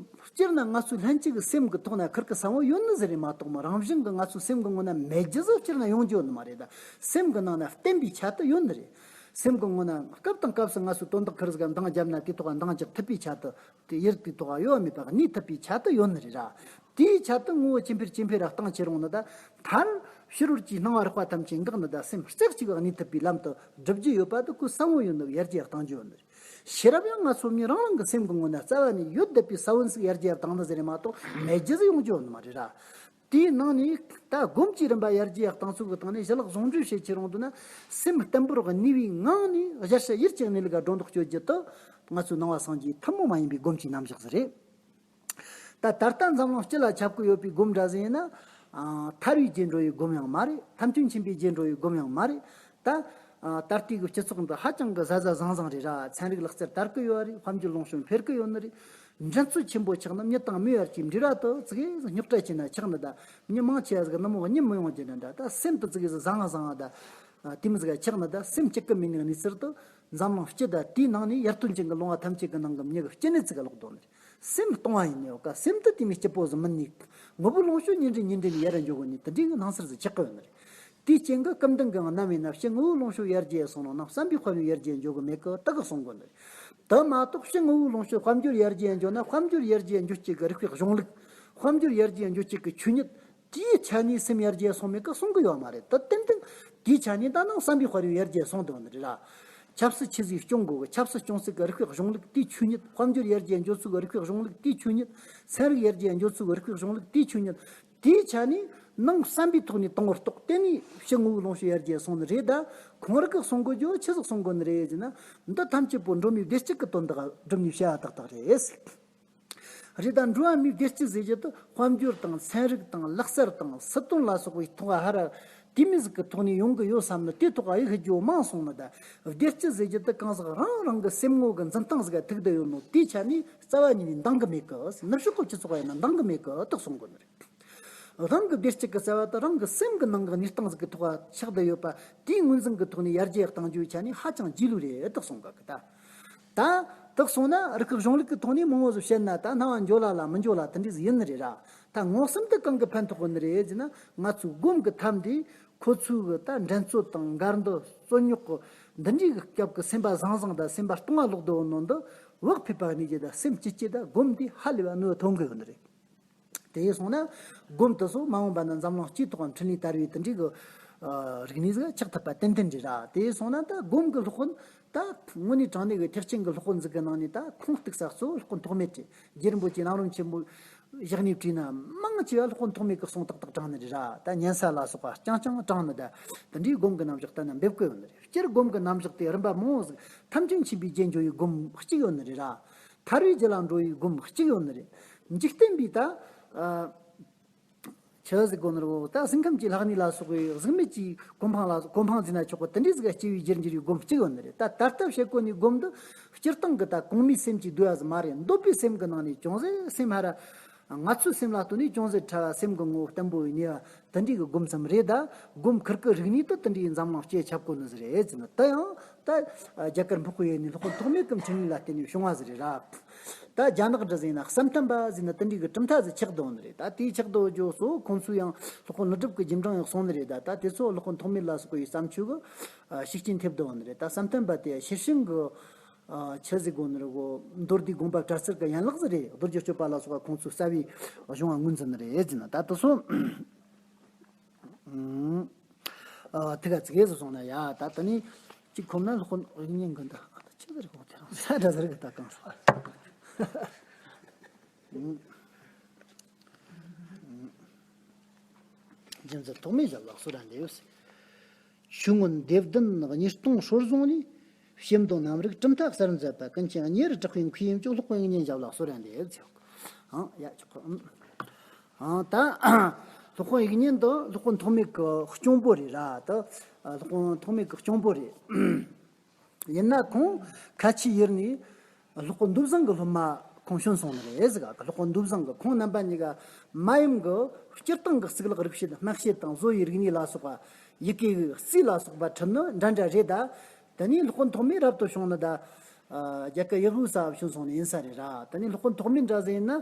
སྤྱིར་ན་ང་ཚོའི་ལྷན་སྐྱེས་ཀྱི་སེམས་ཀྱི་ཐོག་ན་ཁིར་ཀི་ས་བོན་ཡོད་ནི་ཟིག་རེད་མ་གཏོགས་མ། རང་བཞིན་གྱི་ང་ཚོའི་སེམས་ཀྱི་ངོ་ན་མེད་རྒྱུ་ཟིག་སྤྱིར་ན་ཡོང་རྒྱུ་ཡོད་ནི་མ་རེད། ད་སེམས་ཀྱི་ནང་ན་བརྟེན་པའི་ཆ་དེ་ཡོད་ནི་རེད། སེམས་ཀྱི་ངོ་ན་སྐབས་དང་སྐབས་སུ་ང་ཚོའི་དོན་དག་ཁིར་ཟིག་ག་འདང་བརྒྱབ་ན། དེ་ཐོག་ག་འདང་རྒྱག་ཐུབ་པའི་ཆ་དེ། དེ་ཡུལ་དེའི་ཐོག་ག་གཡོ་བ་མེད་པ་གནས་ཐུབ་པའི་ཆ་དེ་ཡོད་ནི་རེད་ར། དེའི་ཆ་དེ་ངོ་བོ་ཇེ་འཕེལ་ཇེ་འཕེལ་ར་བཏང་ཁྱེར་འོང་ནི། ད་མཐར་ཕྱི་རོལ་གྱི་སྣང་བ་རགས་པ་ཐམས་ཅད་འགགས་ནི། ད་སེམས་རྩེ་གཅིག་ག་གནས་ཐུབ་པའི་ལམ་དུ་སྒྲུབ་རྒྱུ་ཡོད་པ་དེ་ཁོའི་ས་བོན་ཡོད་ནི། ཡར་རྒྱས་གཏང་རྒྱུ་ཡོད་ནི་རེད། ཤེས་རབ་ཡང་ང་ཚོ་མི་རང་རང་གི་སེམས་ཀྱི་ངོ་ན་རྩ་བ་ནས་ཡོད་བསྡད་པའི་ས་བོན་ཟིག་ཡར་རྒྱས་བཏང་ནི་ཟིག་རེད་མ་གཏོགས་མེད་རྒྱུ་ཟིག་ཡོང་རྒྱུ་ཡོད་ནི་མ་རེད་ར། དེའི་ནང་ནས་ད་སྒོམ་གྱི་རིམ་པ་ཡར་རྒྱས་བཏང་ཚུལ་གྱི་སྟེང་ནས་ཞི་ལྷག་ཟུང་འབྲེལ་བྱེད་ཁྱེར་འོང་དུས་ན། སེམས་བརྟན་པོར་གནས་པའི་ངང་ནས་གཞལ་བྱ་ཡུལ་གྱི་གནས་ལུགས་ག་སྒྲོ་འདོགས་གཅོད་རྒྱུ་དེ་ང་ཚོའི་ནང་པ་སངས་རྒྱས་ཐུན་མོང་མ་ཡིན་པའི་སྒོམ་གྱི་རྣམ་གཞག་ཟིག་རེད། ད་ད་ལྟ་འཛམ་གླིང་སྤྱི་ལ་ཁྱབ་ཀྱི་ཡོད་པའི་སྒོམ་འདྲ་ཟིག་ཡིན་ན། ཨ། ཐར་བའི་རྗེས་འགྲོ་བའི་སྒོམ་ཡང་མ་རེད། ཐམས་ཅད་མཁྱེན་པའི་རྗེས་འགྲོ་བའི་སྒོམ་ཡང་མ་རེད། ད། ཨ། ད་ལྟའི་གི་སྤྱི་ཚོགས་འདི་ཧ་ཅང་གི་གཟབ་གཟབ་བཟང་བཟང་རེད་ར། ཚན་རིག་ལག་རྩལ་དར་གི་ཡོད་རེད། དཔལ་འབྱོར་ལོངས་སྤྱོད་འཕེལ་གི་ཡོད་ནི་རེད། འགྲན་རྩོད་ཆེན་པོ་ཆགས་ནི། མྱི་དང་མྱི་བར་གྱི་འབྲེལ་བ་དེ་ཙི་གེ་ཟིག་རྙོག་དྲ་ཆེ་ན་ཆགས་ནི། ད་མྱི་མང་ཆེ་བ་ཟིག་ནུབ་མོ་གཉིད་མི་ཡོང་རྒྱུ་ནི་འདྲ། ད་སེམས་དེ་ཙི་གེ་ཟིག་བཟང་ང་བཟང་ང་ད། ཨ། དེ་མོ་ཟིག་ཆགས་ནི། ད་སེམས་སྐྱིད་གི་མེད་ནི་གནས་ཚུལ་དེ་འཛམ་གླིང་སྤྱི་དང་དེའི་ནང་ནས་ཡར་ཐོན་ཅན་གི་ལུང་པ་ཐམས་ཅད་གི་ནང་གི་མྱི་གི་སྐྱིད་གནས་ཙི་གེ་ལོག་འདུག་ནི་རེད། སེམས་སྟོང་བ་ཡིན་ནི་ཡོད་ཀ། སེམས་དེ་དེ་མོ་སྐྱིད་པོ་ཟིག་མིན་ནི། ངོ་བོ་ལོངས་སྤྱོད་ཉིན་རེ་ཉིན་རེ་ནས་ཡར་འགྱོ་གོ་ནི་དེ་འདྲའི་གི་སྣང་ཚུལ་ཟིག་ཆགས་གི་ཡོད་ནི་རེད། དེའི་རྐྱེན་གྱིས་སྐུ་མདུན་གྱིས་ནམ་ཡིན་ན་ཕྱི་ངོ་བོའི་ལོངས་སྤྱོད་ཡར་རྒྱས་སོང་ནོ་ནང་བསམ་པའི་དཔལ་ཡོན་ཡར་རྒྱས་འགྱོ་གི་མེད་གི་དེ་གི་གསུང་གོ་ནི་རེད། དེ་མ་གཏོགས་ཕྱི་ངོ་བོའི་ལོངས་སྤྱོད་དཔལ་འབྱོར་ཡར་རྒྱས་འགྱོ་ན། དཔལ་འབྱོར་ཡར་རྒྱས་འགྱོ་བྱེད་ཀྱི་རིགས་པའི་གཞུང་ལུགས། དཔལ་འབྱོར་ཡར་རྒྱས་འགྱོ་བྱེད་ཀྱི་ཆོས་ཉིད། དེའི་ཆ་ནས་སེམས་ཡར་རྒྱས་སོང་མེད་གི་གསུང་གི་ཡོད་མ་རེད། དེ་ཏན་ཏན་དེའི་ཆ་ནས་ད་ནང་བསམ་པའི་དཔལ་ཡོན་ཡར་རྒྱས་སོང་འདུག་ནི་རེད་ར། ཆབ་སྲིད་ཆི་ཟིག་སྐྱོང་དགོས་གི། ཆབ་སྲིད་སྐྱོང་སྲིད་ཀྱི་རིགས་པའི་གཞུང་ལུགས་དེའི་ཆོས་ཉིད། དཔལ་འབྱོར་ཡར་རྒྱས་འགྱོ་ཚུལ་གྱི་རིགས་པའི་གཞུང་ལུགས་དེའི་ཆོས་ཉིད། ཚན་རིག་ཡར་རྒྱས་འགྱོ་ཚུལ་གྱི་རིགས་པའི་གཞུང་ལུགས་དེའི་ཆོས་ཉིད། དེའི་ཆ་ནས་ནང་བསམ་པའི་ཐོག་ནས་བཏང་བར་གཏོགས། དེ་ནས་ཕྱི་ངོ་བོའི་ལོངས་སྤྱོད་ཡར་རྒྱས་སོང་ནི་རེད། ད་ཁོང་རང་གིས་གསུང་གོ་རྒྱུ་ཆི་ཟིག་གསུང་གོ་ནི་རེད་ཟེར་ན། འདི་ཐམས་ཅད་པོ་འགྲོ་མིའི་བདེ་སྐྱིད་ཀྱི་དོན་དག་སྒྲུབ་ནས་བྱ་བ་ཏག་ཏག་རེད། རེད། ད་འགྲོ་བ་མིའི་བདེ་སྐྱིད་ཟེར་རྒྱུ་དེ་དཔལ་འབྱོར་དང་ཚན་རིག་དང་ལག་རྩལ་དང་སྲིད་དོན་ལ་སོགས་པའི་ཐོག་ཧ་ར་དེ་མོ་ཟིག་གི་ཐོག་ནས་ཡོང་གི་ཡོད་བསམ་ནི། དེ་ཐོག་ག་ཡིད་ཤེས་རྒྱུ་མང་སོང་ནི། ད་བདེ་སྐྱིད་ཟེར་རྒྱུ་དེ་གང་ཟག་རང་རང་གི་སེམས་ངོ་གི་འཛིན་སྟངས་ཟིག་ག་ཐུག་བསྡད་ཡོད་ནོ། དེའི་ཆ་ནས་རྩ་བ་ཉིད་ནས་འདང་གི་མེད་གི། ནུབ་ཕྱོགས་གི་སྤྱི་ཚོགས་ཡིན་ན་འདང་གི་མེད་གི་དེ་གསུང་གོ་ནི་རེད། རང་གི་བདེ་སྐྱིད་ཀྱི་རྩ་བ་དེ་རང་གི་སེམས་ཀྱི་ནང་གི་གནས་སྟངས་ཟིག་གི་ཐོག་ཆགས་བསྡད་ཡོད་པ། དེའི་ངོས་འཛིན་གྱི་ཐོག་ནས་ཡར་རྒྱས་གཏང་རྒྱུའི་ཆ་ནས་ཧ་ཅང་རྗེས་ལུས་རེད་དེ་གསུང་གི། ད་ད་དེ་གསུངས་ན་རིགས་པའི་གཞུང་ལུགས་ཀྱི་ཐོག་ནས་མང་བོ་ཟིག་བཤད་ན། ད་སྣང་བ་འགྱོད་ལ་ལ་མི་འགྱོད་ལ་དེ་འདྲ་ཟིག་ཡིན་ནི་རེད་ར། ད་མངོན་སུམ་དུ་གང་གི་ཕན་ཐོགས་གི་ནི་རེད་ཟེར་ན། ང་ཚོའི་སྒོམ་གྱི་ཐབས་འདིས་ཁོ་ཚོའི་གི་ད་འགྲན་རྩོད་དང་འགལ་འདུ་རྩོད་རྙོག་གི་འདི་འདྲའི་གི་སྐབས་ཀྱི་སེམས་པ་བཟང་བཟང་དང་སེམས་པ་སྟོང་བ་ལོག་བསྡད་ཡོད་ནོ་འདི་བག་ཕེབས་པ་གནས་རྒྱུ་དང་། སེམས་སྐྱིད་རྒྱུ་དང་། སྒོམ་འདིས་ཧ་ལས་པ་གནོད་ཐོན་གི་ཡོད་ནི་རེད། དེ་སོང་ན་སྒོམ་དེ་ཚོ་མ་འོངས་པ་ན་འཛམ་གླིང་སྤྱིའི་ཐོག་འཕྲིན་ལས་དར་བའི་དེ་འདྲའི་གི་ཨ་རིག་གནས་ཟིག་ཆགས་ཐུབ་པ་ཏན་ཏན་རེད་ར། དེ་སོང་ན་ད་སྒོམ་གི་སློབ་དཔོན་ད་དངོས་གནས་དྲང་གནས་ཀྱི་ཐེག་ཆེན་གྱི་སློབ་དཔོན་ཟིག་གི་ནང་ནས་ད་ཁུངས་གཏུགས་ས་གཙོ་བོ་སློབ་དཔོན་ཐོགས་མེད་རེད། རྗེ་རིན་པོ་ཆེའི་ལམ་རིམ་ཆེན་པོ་བཞག་ནས་བྲིས་ན་མང་ཆེ་བ་སློབ་དཔོན་ཐོགས་མེད་ཀྱི་གསུང་ཏག་ཏག་དྲངས་ནི་རེད་ར། ད་ཉན་ས་ལ་སོགས་པ་རྐྱང་རྐྱང་དྲངས་ནི་ད་དེ་འདྲའི་སྒོམ་གྱི་རྣམ་གཞག་གཏན་ནས་འབེབས་ཀྱི་ཡོད་ནི་རེད། སྤྱིར་སྒོམ་གྱི་རྣམ་གཞག་དེ་རིམ་པ་མང་བོ་ཟིག་ཐམས་ཅད་མཁྱེན་པའི་རྗེས་འཇུག་པའི་སྒོམ་གཅིག་ཡོད་ནི་རེད་ར། ཐར་བའི་རྒྱུ་ལ་འགྲོ་བའི་སྒོམ་གཅིག་ཡོད་ནི་རེད། འཇིག་རྟེན་པའི་ད་ཨ། ཆི་ཟིག་གོ་ནོ་རེད། ད་སེམས་ཁམས་ཀྱི་ལྷག་གནས་ལ་སོགས་པའི་གཟུགས་མེད་ཀྱི་གོ་འཕང་ལ་གོ་འཕང་ཟིན་ན་ཆོག་གི་དེ་འདྲའི་ཟིག་སྐྱེ་བའི་རྒྱུར་འགྱུར་བའི་སྒོམ་གཅིག་ཡོད་ནི་རེད། ད་ད་ལྟ་བཤད་གོ་ནི་སྒོམ་འདི་སྤྱིར་བཏང་གི་ད་གོང་མའི་སེམས་ཀྱིས་བསྡུས་པ་ཟིག་མ་རེད། འདོད་པའི་སེམས་ཀྱི་ནང་ནས་ཅུང་ཟད་སེམས་ཕར་ར་ང་ཚོའི་སེམས་ལ་ལྟོས་ནས་ཅུང་ཟད་ཕྲ་བ་སེམས་ཀྱི་ངོ་བོ་བརྟན་པོ་ཡིན་ནི་བ་དེ་འདྲའི་གི་སྒོམ་ཙམ་རེད། ད་སྒོམ་ཁུར་གི་རིག་གནས་དེ་དེ་འདྲའི་འཛམ་གླིང་སྤྱིར་ཁྱབ་གོ་ནི་ཟིག་རེད་ཟེར་ན། དེ་ཡང་ད་རྒྱ་གར་འཕགས་པའི་ཡུལ་ནས་སློབ་དཔོན་ཐོགས་མེད་ཀྱི་འཕྲིན་ལས་ལ་བརྟེན་ནས་བྱུང་བ་ཟིག་རེད་ར། ད་རྒྱ་ནག་འདྲ་ཟིག་ཡིན་ན་བསམ་གཏན་པ་ཟེར་ན་དེ་འདྲའི་གི་གྲུབ་མཐའ་ཟིག་ཆགས་བསྡད་ཡོད་ནི་རེད། ད་དེའི་ཆགས་བསྡད་རྒྱུ་སོགས་ཁོང་ཚོས་ཡང་སློབ་དཔོན་ཀླུ་སྒྲུབ་ཀྱི་རྒྱུན་འབྲིང་ཡང་གསུངས་ནི་རེད། ད་ད་དེ་ཚོ་སློབ་དཔོན་ཐོགས་མེད་ལ་སོགས་པའི་བརྩམས་ཆོས་ཀྱི་ཤུགས་རྐྱེན་ཐེབས་བསྡད་ཡོད་ནི་རེད། ད་བསམ་གཏན་པ་དེ་ཤེར་ཕྱིན་གྱི་ཆི་ཟིག་གོ་ནི་རེད་གོ། མདོ་སྡེའི་དགོངས་པ་བཀྲལ་ཚུལ་གྱི་ཡན་ལག་ཟིག་རེད། རྡོ་རྗེ་སྤྱོད་པ་ལ་སོགས་པ་ཁོང་ཚོའི་རྩ་བའི་གཞུང་བ་ངོས་འཛིན་ནི་རེད་ཟེར་ན། ད་དེ་ཚོ་ཨ། ཐུགས་ཁ་ཚིག་གེ་སོང་ན་ཡ། ད་ད་ནི་གཅིག་ཁོམ་ན་སློབ་དཔོན་དབྱིག་གཉེན་གྱི་འདི་ཨ་ད་ཆི་ཟེར་གོ་དེ་རང་ས་འདྲ་ཟེར་གི་ད་གང་ས། རྒྱུ་མཚན་ཐོགས་མེད་ཞབས་ལ་གསོལ་ར་འདེབས། ཆོས་མངོན་སྡེ་བདུན་གཉིས་སྟོང་སྲོལ་བཟུང་ནས། ཞིབ་འདོན་རྣམ་རིག་གྲུབ་མཐའ་གསར་མཛད་པ། ཀུན་མཁྱེན་ཉེ་རུ་གྲགས་པའི་མཁས་དབྱིངས་ཀྱི་སློབ་དཔོན་དབྱིག་གཉེན་ཞབས་ལ་གསོལ་ར་འདེབས། ཨང་ཡ་ཆོག་གི། ཨང་ད་སློབ་དཔོན་དབྱིག་གཉེན་དུ་སློབ་དཔོན་ཐོགས་མེད་ཀྱི་གཅུང་པོ་རེད་ར། ད་སློབ་དཔོན་ཐོགས་མེད་ཀྱི་གཅུང་པོ་རེད། ཡིན་ན་ཁོང་ཁ་ཆེའི་ཡུལ་ནས་སློབ་དཔོན་འདུ་བཟང་གི་སློབ་མ་ཁོང་བྱོན་སོང་ནི་རེད་ཟེར་ག་སློབ་དཔོན་འདུ་བཟང་གི་ཁོང་རྣམ་པ་གཉིས་ཀ་མ་ཡུམ་གྱི་སྤྱིར་བཏང་གི་གཙུག་ལག་རིག་བྱེད་སྨྲ་བྱེད་དང་བཟོ་ཡི་རིག་གནས་ལ་སོགས་པ་ཡི་གེ་གི་རྩིས་ལ་སོགས་པ་ཁྲིད་ནི་འདྲ་འདྲ་རེད། ད་དེ་ནས་སློབ་དཔོན་ཐོགས་མེད་རབ་ཏུ་བྱུང་ནི་ད་རྒྱ་གར་ཡུལ་ཧུའུ་ས་བྱོན་སོང་ནི་ཡིན་ས་རེད་ར། དེ་ནས་སློབ་དཔོན་ཐོགས་མེད་འདྲ་ཟིག་ཡིན་ན་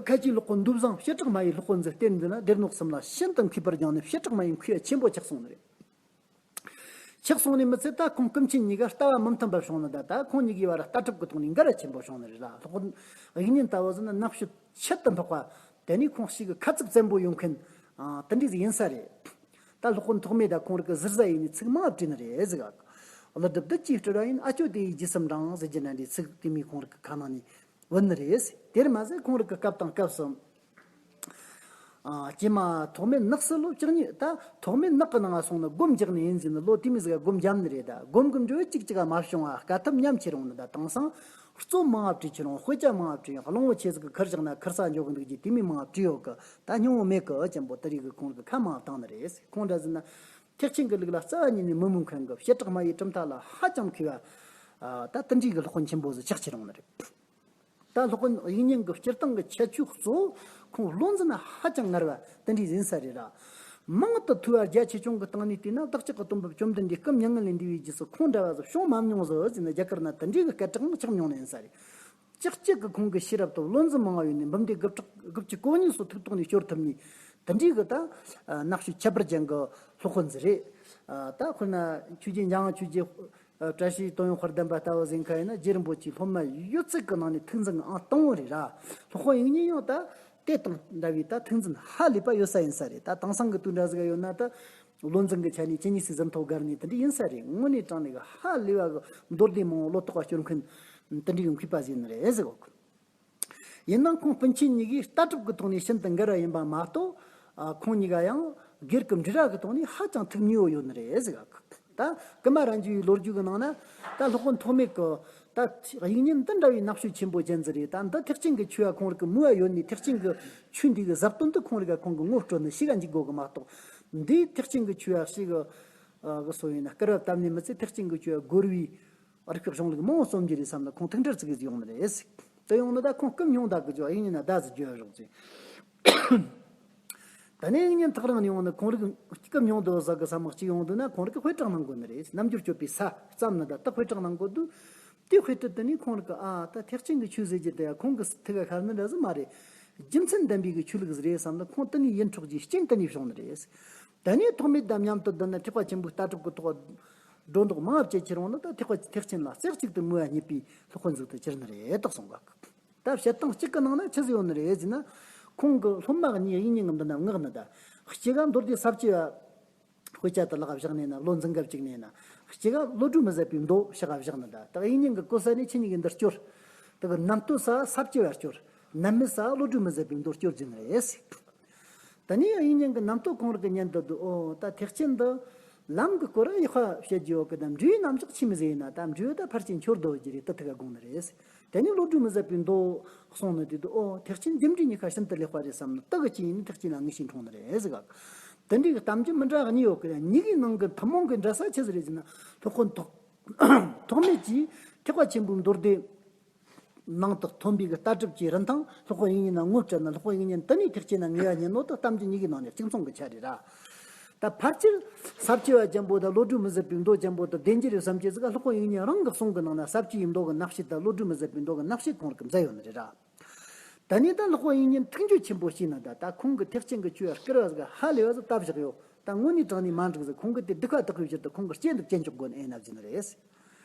ཁ་ཆེའི་སློབ་དཔོན་འདུ་བཟང་བྱེ་བྲག་སྨྲ་བའི་སློབ་དཔོན་ཟིག་སྟེར་འདི་ན་སྡེ་སྣོད་གསུམ་ལ་ཤིན་ཏུ་མཁས་པར་སྦྱངས་ནས་བྱེ་བྲག་སྨྲ་བའི་མཁས་པ་ཆེན་པོ་ཆགས་སོང་ནི་རེད། ཆགས་སོང་ནས་མི་ཚད་ད་ཁོང་ཀུན་མཁྱེན་གཉིས་ཀ་ལྟ་བ་མི་མཐུན་པ་བྱུང་ནི་ད། ད་ཁོང་གཉིས་ཀའི་བར་ལྟ་གྲུབ་ཀྱི་ཐོག་ནས་འགལ་བ་ཆེན་པོ་བྱུང་ནི་རེད་ལ། སློབ་དཔོན་དབྱིག་གཉེན་ལྟ་བུ་ཟིག་ནི་རྣམ་དཔྱོད་ཁྱད་དུ་འཕགས་པ། དེ་ནས་ཁོང་ཞིག་གི་ཁ་ཚིག་བཙན་པོ་ཡོང་མཁན་དེ་འདྲ་ཟིག་ཡིན་ས་རེད། ད་སློབ་དཔོན་ཐོགས་མེད་ད་ཁོང་རིགས་ཀྱི་ཟུར་ཟ་ཡིན་ནས་ཚིག་མང་བྲིས་ནི་རེད་ཟིག་ཀླུ་སྒྲུབ་བདུད་ཀྱིས་སྤྲུལ་བ་ཡིན། ཨ་ཅོ་དེ་ཡི་རྗེས་སུ་འབྲང་ཟེར་རྒྱུ་འདྲ་འདྲའི་ཚིག་དེ་མོ་ཁོང་རིགས་ཀྱི་ཁ་ནང་ནས་བུད་ནི་རེད། དེར་མ་ཟད་ཁོང་རིགས་ཀྱི་སྐབས་དང་སྐབས་སུ། ཨ། ཀྱེ་མ་ཐོགས་མེད་ནགས་སུ་ལོ་བཅུ་གཉིས། ད་ཐོགས་མེད་ནགས་ཀྱི་ནང་ང་སོང་ནས་སྒོམ་རྒྱག་ནི་ཡིན་ཟེར་ནས་ལོ་དེ་མོ་ཟིག་ག་སྒོམ་བརྒྱབ་ནི་རེད། ད་སྒོམ་གྱི་འགྲོས་གཅིག་གཅིག་ག་མ་བྱུང་བ་དཀའ་ཐུབ་ཉམས་ཆེ་རུང་ནི་ད། དེང་སང་རྩོམ་མང་བ་བྲིས་ཁྱེར་རུང་དཔེ་ཆ་མང་བ་བྲིས་ཡང་གླང་བོ་ཆེ་ཟིག་གི་ཁུར་བཞག་ན་ཁུར་ས་འཇོག་གི་འདུག་རྒྱུ་དེ་མོ་མང་བ་བྲིས་ཡོད་གི། ད་སྙིང་བོ་མེད་གི་ཅན་པོ་དེ་རིགས་གི་ཁོང་གི་ཁ་མང་བཏང་ནི་རེད། ཁོང་འདྲ་ཟེར་ན་ཐེག་ཆེན་གི་ལུགས་ལ་རྩ་བ་ཉིད་ནས་མི་མོས་མཁན་གི་བྱེ་བྲག་སྨྲ་བའི་གྲུབ་མཐའ་ལ་ཧ་ཅང་མཁས་པ། ད་དེ་འདྲའི་གི་སློབ་དཔོན་ཆེན་པོ་ཟིག་ཆགས་ཁྱེར་རུང་ནི་རེད། ད་སློབ་དཔོན་དབྱིག་གཉེན་གྱི་སྤྱིར་བཏང་གི་ཁྱད་ཆོས་གཙོ་བོ་ཁོང་བློ་འཛིན་ཧ་ཅང་ངར་བ་དེ་འདྲའི་ཡིན་ས་རེད་ར། མང་དུ་ཐོས་པ་རྒྱ་ཆེ་ཆུང་གི་སྟེང་ནས་བལྟས་ན་བདག་ཅག་གི་སྟོན་པ་བཅོམ་ལྡན་འདས་སྐུ་མྱ་ངན་ལས་འདས་པའི་རྗེས་སུ་ཁོང་འདྲ་བ་ཟིག་བྱུང་མ་མྱོང་ཟིག་ཟེར་ནས་རྒྱ་གར་ན་དེ་འདྲའི་གི་སྐད་གྲགས་ཆགས་མྱོང་ནི་ཡིན་ས་རེད། ཅག་ཅག་གི་ཁོང་གི་ཤེས་རབ་དང་བློ་འཛིན་མང་བ་ཡོད་ནས་འབུམ་སྡེ་དགུ་ཕྲག་དགུ་བཅུ་གོ་གཉིས་སུ་ཐུགས་ཐོག་ནས་སྐྱོར་ཐུབ་ནི་དེ་འདྲའི་གི་ད་ནག་ཤོས་ཁྱད་པར་ཅན་གི་སློབ་དཔོན་ཟིག་རེད། ད་དཔེར་ན་ཆོས་རྒྱལ་འཇམ་དབྱངས་ཆོས་རྒྱལ། བཀྲ་ཤིས་དོན་ཡོད་དཔལ་ལྡན་པ་ལྟ་བུ་ཟེར་མཁན་ཡིན་ན་རྗེ་རིན་པོ་ཆེའི་སློབ་མ་ཡོད་ཚད་ཀྱི་ནང་ནས་ཐུགས་འཛིན་ཨང་དང་པོ་རེད་ར། སློབ་དཔོན་དབྱིག་གཉེན་ཡང་ད་དེ་དང་འདྲ་བའི་ད་ཐུགས་འཛིན་ཧ་ལས་པ་ཡོད་ས་ཡིན་ས་རེད། ད་དེང་སང་གི་དུས་འདྲ་ཟིག་ཡོད་ན་ད་བློ་འཛིན་གྱི་ཆ་ནས་ཇི་སྙེད་སྲིད་ཟིན་ཐོ་བཀར་ནས་དེ་འདྲ་ཡིན་ས་རེད། དངོས་གནས་དྲང་གནས་ཀྱི་ཧ་ལས་པ་གི་མདོ་སྡེ་མང་བོ་བློ་ཐོག་ག་སྐྱོར་མཁན་དེ་འདྲའི་གི་མཁས་པ་ཟིག་ཡིན་ནི་རེད་ཟེར་གོ། ཡིན་ནའང་ཁོང་སྤུན་མཆེད་གཉིས་ཀས་ལྟ་གྲུབ་ཀྱི་ཐོག་ནས་ཤིན་ཏུ་འགལ་བ་ཡིན་པ་མ་གཏོགས། ཨ། ཁོང་གཉིས་ཀ་ཡང་སྒེར་གྱི་འབྲེལ་བ་གི་ཐོག་ནས་ཧ་ཅང་ཐུགས་མཉེས་པོ་ཡོད་ནི་རེད་ཟེར་ག་ད་ཀུ་མ་ར་འཇུ་བའི་ལོ་རྒྱུས་ཀྱི་ནང་ན་ད་སློབ་དཔོན་ཐོགས་མེད་ཀྱི་ད་དབྱིག་གཉེན་འདི་འདྲ་བའི་ནག་ཤོས་ཆེན་པོ་ཅན་ཟིག་རེད། ད་འདི་ཐེག་ཆེན་གྱི་ཆོས་ལ་ཁོང་རིགས་ཀྱི་མོས་པ་ཡོད་ནས་ཐེག་ཆེན་གྱི་ཆོས་འདི་གི་ཟབ་དོན་འདི་ཁོང་རིགས་ཀ་ཁོང་གི་ངོ་སྤྲོད་ནས་ཤེས་ག་འཇུག་དགོས་གི་མ་གཏོགས། འདིས་ཐེག་ཆེན་གྱི་ཆོས་ལ་ཞིག་གི་ཨ་གི་སོ་ཡིན་ན་སྐུར་བ་བཏབ་ནས་མི་ཚེ་ཐེག་ཆེན་གྱི་ཆོས་ལ་རྒོལ་བའི། རིག་པའི་གཞུང་ལུགས་མང་བོ་རྩོམ་རྒྱུ་རེད་བསམ་ན་ཁོང་ཐུགས་འཕྲལ་ཙིག་གེ་ཡོང་ནི་རེད། དེ་ཡོང་ན་ད་ཁོང་སྐུ་མྱོང་ད་གི་ཇོ་ཨ་ཡིན་ན་ད་ཟི་ཇོ་རོགས་ཅིག་ད་ནས་ཡིན་ཉིན་ཐག་རིང་ནས་ཡོང་ན་ཁོང་རིག་སྐུ་མྱོང་དུ་ཟ་གི་བསམ་མ་གཅིག་ཡོང་དུས་ན་ཁོང་རིག་དཔེ་དྲངས་གནང་དགོས་ནི་རེད། རྣམ་འགྱུར་སྤྱོད་པའི་ས་བརྩམས་ན་ད་ད་དཔེ་དྲངས་གནང་དགོས་དུས། དེ་དཔེ་དེ་དེ་ནས་ཁོང་རིག་གི་ཨ་ད་ཐེག་ཆེན་གྱི་ཆོས་ཟེར་རྒྱུ་དེ་ཁོང་གི་ཐུགས་ཁ་ཤར་ནི་འདྲ་ཟིག་མ་རེད། རྒྱུ་མཚན་ལྡན་པའི་གི་ཆོས་ལུགས་ཟིག་རེད་བསམ་ན་ཁོང་དེ་ནས་ཡིད་འཕྲོག་རྒྱུའི་རྐྱེན་དེ་ནས་བྱུང་ནི་རེད། ད་ནས་ཐོགས་མེད་དང་མཉམ་དུ་བསྡད་ན་ཐེག་པ་ཆེན་པོའི་ལྟ་གྲུབ་ཀྱི་ཐོག་སྒྲོ་འདོགས་མང་བ་བཅད་ཁྱེར་འོང་ན་ད་ཐེག་པ་ཐེག་ཆེན་ལ་རྩེ་གཅིག་ཏུ་མོས་པ་རྙེད་པའི་སློབ་དཔོན་ཟིག་ཏུ་གྱུར་ནི་རེད་དོ་གསུངས་པ། ད་བཤད་སྟངས་གཅིག་གི་ནང་ན་ཆི་ཟིག་ཡོད་ནི་རེད་ཟེར་ན། ཁོང་གི་སློབ་མ་གཉིས་དབྱིག་གཉེན་གྱི་འདི་ན་མངགས་ནི་ད། གཅིག་ག་མདོ་སྡེ་ས་བཅད་པ་དཔེ་ཆ་དེ་ལག་བཞག་ནས་ན་བློ་འཛིན་གབ་བཅུག་ནས་ན། གཅིག་ག་བློ་གྲོས་མི་ཟད་པའི་མདོ་ཕྱག་བཞག་ནི་ད། ད་དབྱིག་གཉེན་གྱི་གོ་ས་ནས་ཁྱེད་གཉིས་ཀྱི་འདིར་སྐྱོར། ད་གི་རྣམ་རྟོག་ས་ས་བཅད་པ་སྐྱོར། རྣམ་སྨིན་ས་བློ་གྲོས་མི་ཟད་པའི་མདོར་སྐྱོར་རྒྱུ་ནི་རེད། ད་ནི་དབྱིག་གཉེན་གྱི་རྣམ་རྟོག་ཁོང་རང་གི་ཉན་དུ་འདུག་ཨོ་ད་ཐེག་ཆེན་འདི་ལམ་གྱི་སྐོར་ཡག་པ་བཤད་རྒྱུ་ཡོད་གི། ད་འབྲས་བུའི་རྣམ་གཞག་ཆི་མོ་ཟིག་ཡིན་ན། ད་འབྲས་བུ་ད་ཕར་ཕྱིན་འཆོར་འདུག་རྒྱུ་རེད། ད་ཐུག་ག་དགོངས་ནི་རེད། དེ་ནས་བློ་གྲོས་མི་ཟད་པའི་མདོ་གསུངས་ནི་དེ་དུ་ཨོ་ཐེག་ཆེན་རྒྱུ་འབྲས་གཉིས་ཀ་ཤིན་ཏུ་ལེགས་པ་རེད་བསམ་ནི་དག་གི་ཅི་ཡིན་ནི་ཐེག་ཆེན་ལ་ངེས་ཤེས་འཁྲུངས་ནི་རེད་ཟེར་ག། དེ་འདྲའི་གི་གཏམ་རྒྱུད་མི་འདྲ་གཉིས་ཡོད་གི། གཉིས་ཀའི་ནང་གི་ཐུན་མོང་གི་འདྲ་ས་ཆི་ཟིག་རེད་ཟེར་ན། སློབ་དཔོན་ཐོགས་ཐོགས་མེད་ཀྱིས་ཐེག་པ་ཆེན་པོའི་མདོ་སྡེ་ནང་དུ་ཐོན་པའི་གི་ལྟ་གྲུབ་ཀྱི་རིན་ཐང་སློབ་དཔོན་དབྱིག་གཉེན་ན་ངོ་སྤྲད་ན། སློབ་དཔོན་དབྱིག་གཉེན་དེ་ནས་ཐེག་ཆེན་ན་ངེས་པ་རྙེད་ནོ་དེ་གཏམ་རྒྱུད་གཉིས་ཀའི་ནང་ནས་གཅིག་མཚུངས་གི་ཆ་རེད་ར། ད་ཕལ་ཆེར་ས་བཅད་པ་ཅན་པོ་དང་བློ་གྲོས་མི་ཟད་པའི་མདོ་ཅན་པོ་དང་བདེན་རྒྱུ་རེད་བསམ་གྱི་ཟིག་ག་སློབ་དཔོན་དབྱིག་གཉེན་རང་གི་གསུང་གི་ནང་ན་ས་བཅད་པའི་མདོ་གི་རྣམ་བཤད་དང་བློ་གྲོས་མི་ཟད་པའི་མདོ་གི་རྣམ་བཤད་ཁོང་རང་གིས་མཛད་ཡོད་ནི་རེད་ར། ད་ནི་ད་སློབ་དཔོན་དབྱིག་གཉེན་ཐུགས་རྒྱུས་ཆེན་པོ་བྱས་ན། ད་ད་ཁོང་གི་ཐེག་ཆེན་གྱི་ཆོས་བསྐུར་བ་ཟིག་ཧ་ལས་པ་ཟིག་བཏབ་བཞག་ཡོད། ད་དངོས་གནས་དྲང་ནས་མ་འགྲིག་ཟིག་ཁོང་གི་དེ་སྡིག་པ་དག་པའི་ཕྱིར་དུ་ཁོང་གི་རྐྱེན་དུ་བཅད་འཇོག་དགོས་ནི་ཨེ་ན་བཟི་ནི་རེད།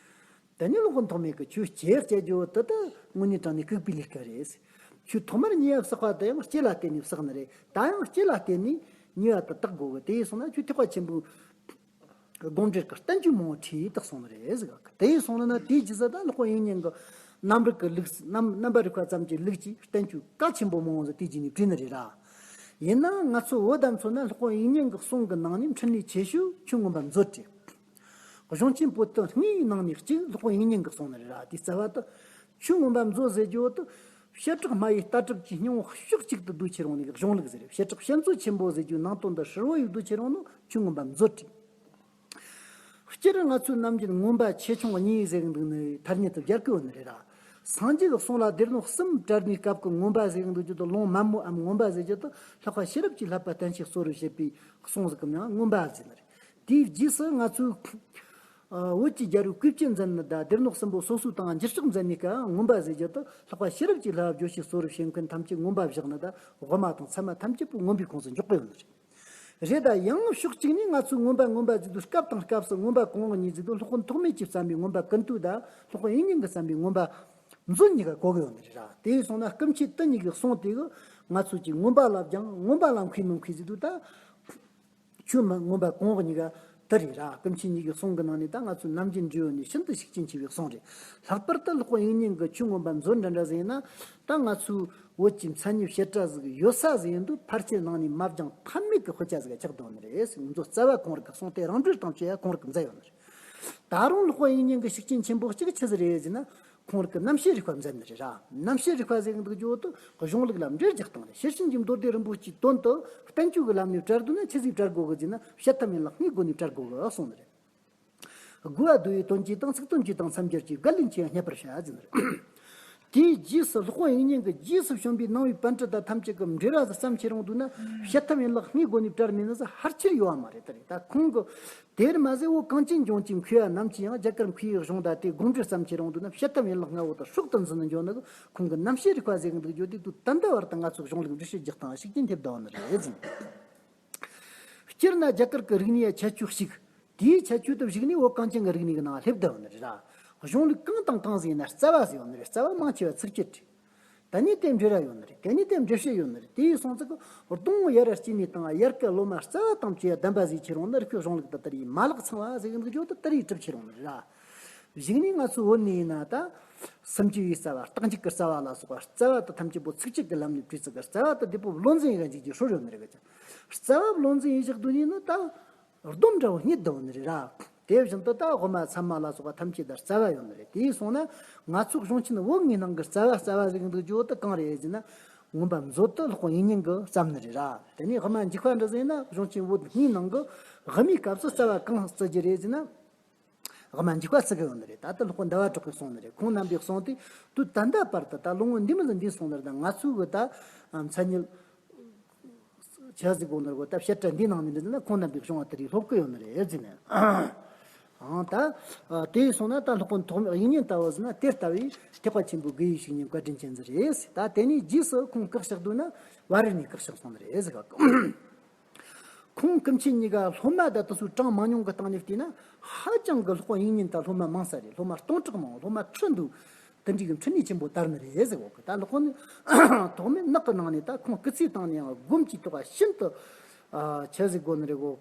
དེ་ནས་སློབ་དཔོན་ཐོགས་མེད་ཀྱིས་ཆོས་བཅད་བཅད་རྒྱུ་དེ་ད་དངོས་གནས་དྲང་ནས་ལྐུགས་པའི་ལས་ཀ་རེད། ཆོས་ཐོག་མར་ཉེས་པ་བསགས་པ་དེ་ཡང་རྐྱེན་ལ་བརྟེན་ནས་བསགས་ནི་རེད། ད་ཡང་རྐྱེན་ལ་བརྟེན་ནས་ཉེས་པ་དེ་དག་དགོས་གི། དེ་ཡིན་སོང་ན་ཆོས་ཐེག་པ་ཆེན་པོའི་དགོངས་འགྲེལ་གྱི་བསྟན་བཅོས་མང་པོ་བྲིས་དག་སོང་ནི་རེད་ཟེར་གི། དེ་ཡིན་སོང་ན་དེའི་རྗེས་སུ་ད་སློབ་དཔོན་དབྱིག་གཉེན་གྱི་རྣམ་རིག་གི་ལུགས། རྣམ་རྣམ་པར་རིག་པ་ཙམ་གྱི་ལུགས་ཀྱི་བསྟན་བཅོས་གལ་ཆེན་པོ་མང་པོ་ཟིག་དེའི་རྗེས་ནས་བྲིས་ནི་རེད་ར། ཡིན་ནའང་ང་ཚོ་བོད་ད་མཚོན་ན་སློབ་དཔོན་དབྱིག་གཉེན་གྱི་གསུང་གི་ནང་ནས་འཕྲིན་ལས་ཆེ་ཤོས་ཆོས་མངོན་པ་མཛོད་རེད། གཞུང་ཆེན་པོ་ཏི་ལྔའི་ནང་ནས་གཅིག་སློབ་དཔོན་དབྱིག་གཉེན་གྱི་གསུང་ནི་རེད་ར། དེའི་རྩ་བ་དེ་ཆོས་མངོན་པ་མཛོད་ཟེར་རྒྱུ་དེ་བྱེ་བྲག་སྨྲ་བའི་ལྟ་གྲུབ་ཀྱི་སྙིང་པོ་ཕྱོགས་གཅིག་ཏུ་བསྡུས་ཁྱེར་ཡོང་ནི་གི་གཞུང་ལུགས་ཟེར། བྱེ་བྲག་བསྐྱེད་རྫོགས་ཆེན་པོ་ཟེར་རྒྱུའི་ནང་དོན་དེ་ཧྲིལ་བོ་ཡིས་བསྡུས་ཁྱེར་ཡོང་ནོ་ཆོས་མངོན་པ་མཛོད་རེད། སྤྱིར་ང་ཚོའི་ནམ་རྒྱུན་མངོན་པ་ཆེ་ཆུང་གཉིས་ཟེར་གི་འདུག་ནི་ཐ་སྙད་དུ་སྦྱར་གི་ཡོད་ནི་རེད་ར། སངས་རྒྱས་ཀྱི་གསུང་ལ་སྡེ་སྣོད་གསུམ་བཀྲལ་ནས་སྐབས་ཀྱི་མངོན་པ་ཟེར་གི་འདུག་རྒྱུ་དེ་ལུང་མན་མོའམ་མངོན་པ་ཟེར་རྒྱུ་དེ་ལྷག་པ་ཤེས་རབ་ཀྱི་བསླབ་པ་བསྟན་བཅོས་གཙོ་བོར་བྱེད་པའི་གསུང་ཟིག་གི་མིང་མངོན་པ་ཟེར་ནི་རེད། དེའི་རྗེས་སུ་ང་ཚོས་བོད་ཀྱི་རྒྱལ་པོའི་བཀས་བཅད་མཛད་ནི་དང་སྡེ་སྣོད་གསུམ་པོ་སོ་སོའི་སྟེང་འགྱུར་ཕྱོགས་མཛད་ནི་ཀ་མངོན་པ་ཟེར་རྒྱུ་དེ་ལྷག་པ་ཤེས་རབ་ཀྱི་བསླབ་པ་བརྗོད་བྱའི་གཙོ་བོར་བྱེད་མཁན་ཐམས་ཅད་མངོན་པ་བཞག་ནི་དང་དབུ་མ་དང་ཚད་མ་ཐམས་ཅད་པོ་མངོན་པའི་ཁོངས་སུ་འཇོག་གི་ཡོད་ནི་རེད། རེད། ད་ཡང་ཕྱོགས་གཅིག་ནས་ང་ཚོས་མངོན་པ་མངོན་པ་ཟེར་དུས་སྐབས་དང་སྐབས་སུ་མངོན་པ་གང་གི་གཉིས་ཟེར་དུས་སློབ་དཔོན་ཐོགས་མེད་ཀྱིས་བརྩམས་པའི་མངོན་པ་ཀུན་བཏུས་དང་སློབ་དཔོན་དབྱིག་གཉེན་གྱིས་བརྩམས་པའི་མངོན་པ་མཛོད་གཉིས་ཀ་གོ་གི་ཡོད་ནི་རེད་ར། དེ་ཡིན་སོང་ན་སྐུ་མཆེད་དེ་གཉིས་ཀྱི་གསུང་དེ་གིས་ང་ཚོས་ཀྱི་མངོན་པ་ལ་སྦྱང་མངོན་པ་ལ་མཁས་མི་མཁས་ཟེར་དུས་ད་ཆོས་མ་མངོན་པ་གང་གི་གཉིས་ཀ་དེ་རེད་ར། སྐུ་མཆེད་གཉིས་ཀྱི་གསུང་གི་ནང་ནས་ད་ང་ཚོའི་ནམ་རྒྱུན་འབྲི་ཡོད་ནི་ཤིན་ཏུ་ཤུགས་རྐྱེན་ཆེ་བའི་གསུང་རེད། ལྷག་པར་དུ་སློབ་དཔོན་དབྱིག་གཉེན་གྱི་ཆོས་མངོན་པ་མཛོད་འདྲ་འདྲ་ཟིག་ཡིན་ན། ད་ང་ཚོའི་བོད་ཀྱི་མཚན་ཉིད་བཤད་གྲྭ་ཟིག་ཡོད་ས་ཟིག་ཡིན་དུས་ཕལ་ཆེར་ནང་ནས་མ་སྦྱངས་ཐབས་མེད་ཀྱི་དཔེ་ཆ་ཟིག་ཆགས་བསྡད་ནི་རེད། ང་ཚོ་རྩ་བ་ཁོང་རང་གི་གསུང་དེ་རང་འགྲེལ་དང་བཅས་ཁོང་རང་གིས་མཛད་ཡོད་ནི་རེད། ད་རུང་སློབ་དཔོན་དབྱིག་གཉེན་གྱི་ཤུགས་རྐྱེན་ཆེན་པོ་གཅིག་ཆི་ཟིག་རེད་ཟེར་ན། ཁོང་རང་གིས་རྣམ་བཤད་རིག་པ་མཛད་ནི་རེད་ར། རྣམ་བཤད་རིག་པ་ཟེར་གི་འདུག་རྒྱུ་དེ་གཞུང་ལུགས་ལ་འགྲེལ་རྒྱག་སྟངས་རེད། ཤེར་ཕྱིན་གྱི་མདོ་སྡེ་རིན་པོ་ཆེའི་དོན་དུ་བསྟན་བཅོས་ཀྱི་ལམ་ནས་བཀྲལ་འདོད་ན་ཆི་ཟིག་བཀྲལ་དགོས་གི་ཟེར་ན། བཤད་ཐབས་ཡན་ལག་ལྔའི་སྒོ་ནས་བཀྲལ་དགོས་གི་གསུངས་ནི་རེད། དགོས་པ་བསྡུ་བའི་དོན་གྱིས་དང་། ཚིག་དོན་གྱིས་དང་། མཚམས་སྦྱར་གྱིས། བརྒལ་ལན་ཆེ་ཡང་སྙད་པར་བྱ་ཟེར་ནི་རེད། དེའི་རྗེས་སུ་སློབ་དཔོན་དབྱིག་གཉེན་གྱི་རྗེས་སུ་བྱོན་པའི་ནང་པའི་པཎ་གྲུབ་དང་ཐམས་ཅད་ཀྱིས་འགྲེལ་བ་ཟིག་བརྩམས་ཁྱེར་ཡོང་འདུག་ན། བཤད་ཐབས་ཡན་ལག་ལྔའི་སྒོ་ནས་བཀྲལ་མེད་ནི་ཟིག་ཕལ་ཆེར་ཡོད་པ་མ་རེད། ད་རེད། ད་ཁོང་གིས་དེར་མ་ཟད་བོད་གངས་ཅན་ལྗོངས་ཀྱི་མཁས་པ་རྣམས་ཀྱིས་ཡང་རྒྱ་གར་མཁས་པའི་གཞུང་དང་དེའི་དགོངས་འགྲེལ་བརྩམས་ཁྱེར་ཡོང་འདུག་ན། བཤད་ཐབས་ཡན་ལག་ལྔ་བོ་དེ་སྲོག་ཏུ་འཛིན་ནི་འགྱོ་ནི་གི་ཁོང་གི་རྣམ་བཤད་རིག་པ་ཟེར་གི་འདུག་རྒྱུ་དེ་དུས་ད་ལྟ་བར་དུ་ང་ཚོས་གཞུང་ལུགས་འགྲེལ་བཤད་རྒྱག་སྟངས་ཤུགས་རྐྱེན་ཐེབས་བསྡད་ཡོད་ནི་རེད་ཟེར། སྤྱིར་ན་རྒྱ་གར་གྱི་རིག་གནས་ཁྱད་ཆོས་ཤིག་དེའི་ཁྱད་ཆོས་དེ་གཞིགས་ནས་བོད་གངས་ཅན་གྱི་རིག་གནས་ཀྱི་ནང་སླེབས་བསྡད་ཡོད་ནི་རེད་ར། གཞུང་ལུགས་གང་དང་གང་ཟིག་ཡིན་ན་རྩ་བ་ཟིག་ཡོད་ནི་རེད། རྩ་བ་མང་ཆེ་བ་ཚིགས་བཅད་རེད། དེ་ནས་དེ་འགྲེལ་བ་ཡོད་ནི་རེད། དེ་ནས་དེ་འགྲེལ་བཤད་ཡོད་ནི་རེད། དེ་ཡིན་སོང་ཙང་གི་སྡོང་བོ་ཡར་ར་སྐྱེས་ནས་དང་ཡར་གི་ལོ་མ་རྩ་བ་དང་བཅས་པ་གདམས་པ་ཟིག་ཁྱེར་ཡོང་ན། རིག་པའི་གཞུང་ལུགས་དེ་དེ་རིགས་མ་ལག་ཚང་བ་ཟིག་ཡིན་གི་རྒྱུ་དེ་དེ་རིགས་གྲུབ་ཁྱེར་ཡོང་ནི་རེད་ར། གཞིགས་ནས་ང་ཚོ་བོད་ནས་ཡིན་ན་ད་སུམ་ཅུ་པའི་རྩ་བ། རྟགས་འཇུག་གི་རྩ་བ་ལ་སོགས་པ་རྩ་བ་དེ་ཐམས་ཅད་པོ་ཚིགས་བཅད་ཀྱི་ལམ་ནས་བྲིས་ཚུལ་གྱི་རྩ་བ་དེ་བདེ་པོ་བློ་འཛིན་ཡིན་ག་འཇུག་རྒྱུའི་སྲོལ་ཡོད་ནི་རེད་གི། རྩ་བ་བློ་འཛིན་ཡིན་བཞག་དུས་ནས་ནི་ད་སྡོམ་འདྲ་བོ་རྙེད་བསྡད་ཡོད་ནི་རེད་ར། དེ་བཞིན་དུ་ད་དབུ་མ་ཚད་མ་ལ་སོགས་པ་ཐམས་ཅད་ད་རྩ་བ་ཡོད་ནི་རེད། དེ་ཡིན་སོང་ན་ང་ཚོ་གཞུང་ཆེན་བོད་ལྔའི་ནང་གི་རྩ་བ་རྩ་བ་ཟིག་འདུག་རྒྱུ་དེ་གང་རེད་ཟེར་ན། མངོན་པ་མཛོད་དེ་སློབ་དཔོན་དབྱིག་གཉེན་གྱིས་བརྩམས་ནི་རེད་ར། དེ་ནས་དབུ་མ་འཇུག་པ་འདྲ་ཟེར་ན་གཞུང་ཆེན་བོད་ལྔའི་ནང་གི་དབུ་མའི་སྐབས་སུ་རྩ་བ་གང་བརྩི་རྒྱུ་རེད་ཟེར་ན། དབུ་མ་འཇུག་པ་བརྩི་གི་ཡོད་ནི་རེད། ད་ལྟ་སློབ་དཔོན་ཟླ་བ་གྲགས་པས་གསུངས་ནི་རེད། ཁོང་རྣམ་པས་གསུངས་ཏེ་དུས་ད་ལྟ་བར་དུ་ད་ལོ་ངོ་འདི་མི་ཟིན་འདི་སོང་ནི་རེད། ད་ང་ཚོའི་གི་ད་མཚན་ཉིད་ཆ་ཟིག་གོ་ནོར་གོ་ད་བཤད་གྲྭ་འདི་ནང་ནས་འདྲི་ན་ཁོང་རྣམ་པའི་གཞུང་བ་དེ་རིགས་སློབ་གི་ཡོད་ནི་རེད་ཟེར་ནས། ཨང་ད་དེ་སོང་ན་ད་སློབ་དཔོན་ཐོགས་མེད་དབྱིག་གཉེན་ལྟ་བུ་ཟེར་ན་དེ་ལྟ་བུའི་ཐེག་པ་ཆེན་པོའི་དགེ་བའི་བཤེས་གཉེན་བཀའ་དྲིན་ཅན་ཟིག་རེད། ད་དེ་ནས་རྗེས་སུ་ཁོང་བཀག་བཞག་འདུག་ན་བར་རི་ནས་བཀག་བཞག་སོང་ནི་རེད་ཟེར་ག། ཁོང་སྐུ་མཆེད་གཉིས་ཀ་སློབ་མ་ད་དེ་ཚོའི་གྲངས་མང་ཉུང་གི་སྟེང་ནས་བལྟས་ན་ཧ་ཅང་གི་སློབ་དཔོན་དབྱིག་གཉེན་ད་སློབ་མ་མང་ས་རེད། སློབ་མ་སྟོང་ཕྲག་མང་། སློབ་མ་ཁྲི་འདུག་དེ་འདྲའི་གི་འཕྲིན་ལས་ཆེན་པོ་དར་ནི་རེད་ཟེར་གོ་གི། ད་སློབ་དཔོན་ནི་ཐོག་མའི་ནགས་ཀྱི་ནང་ནས་ད་ཁོང་སྐུ་ཚེ་བཏང་ནས་ཡང་སྒོམ་གྱི་ཐོག་ཤིན་ཏུ་ཆི་ཟིག་དགོས་ནི་རེད་གོ།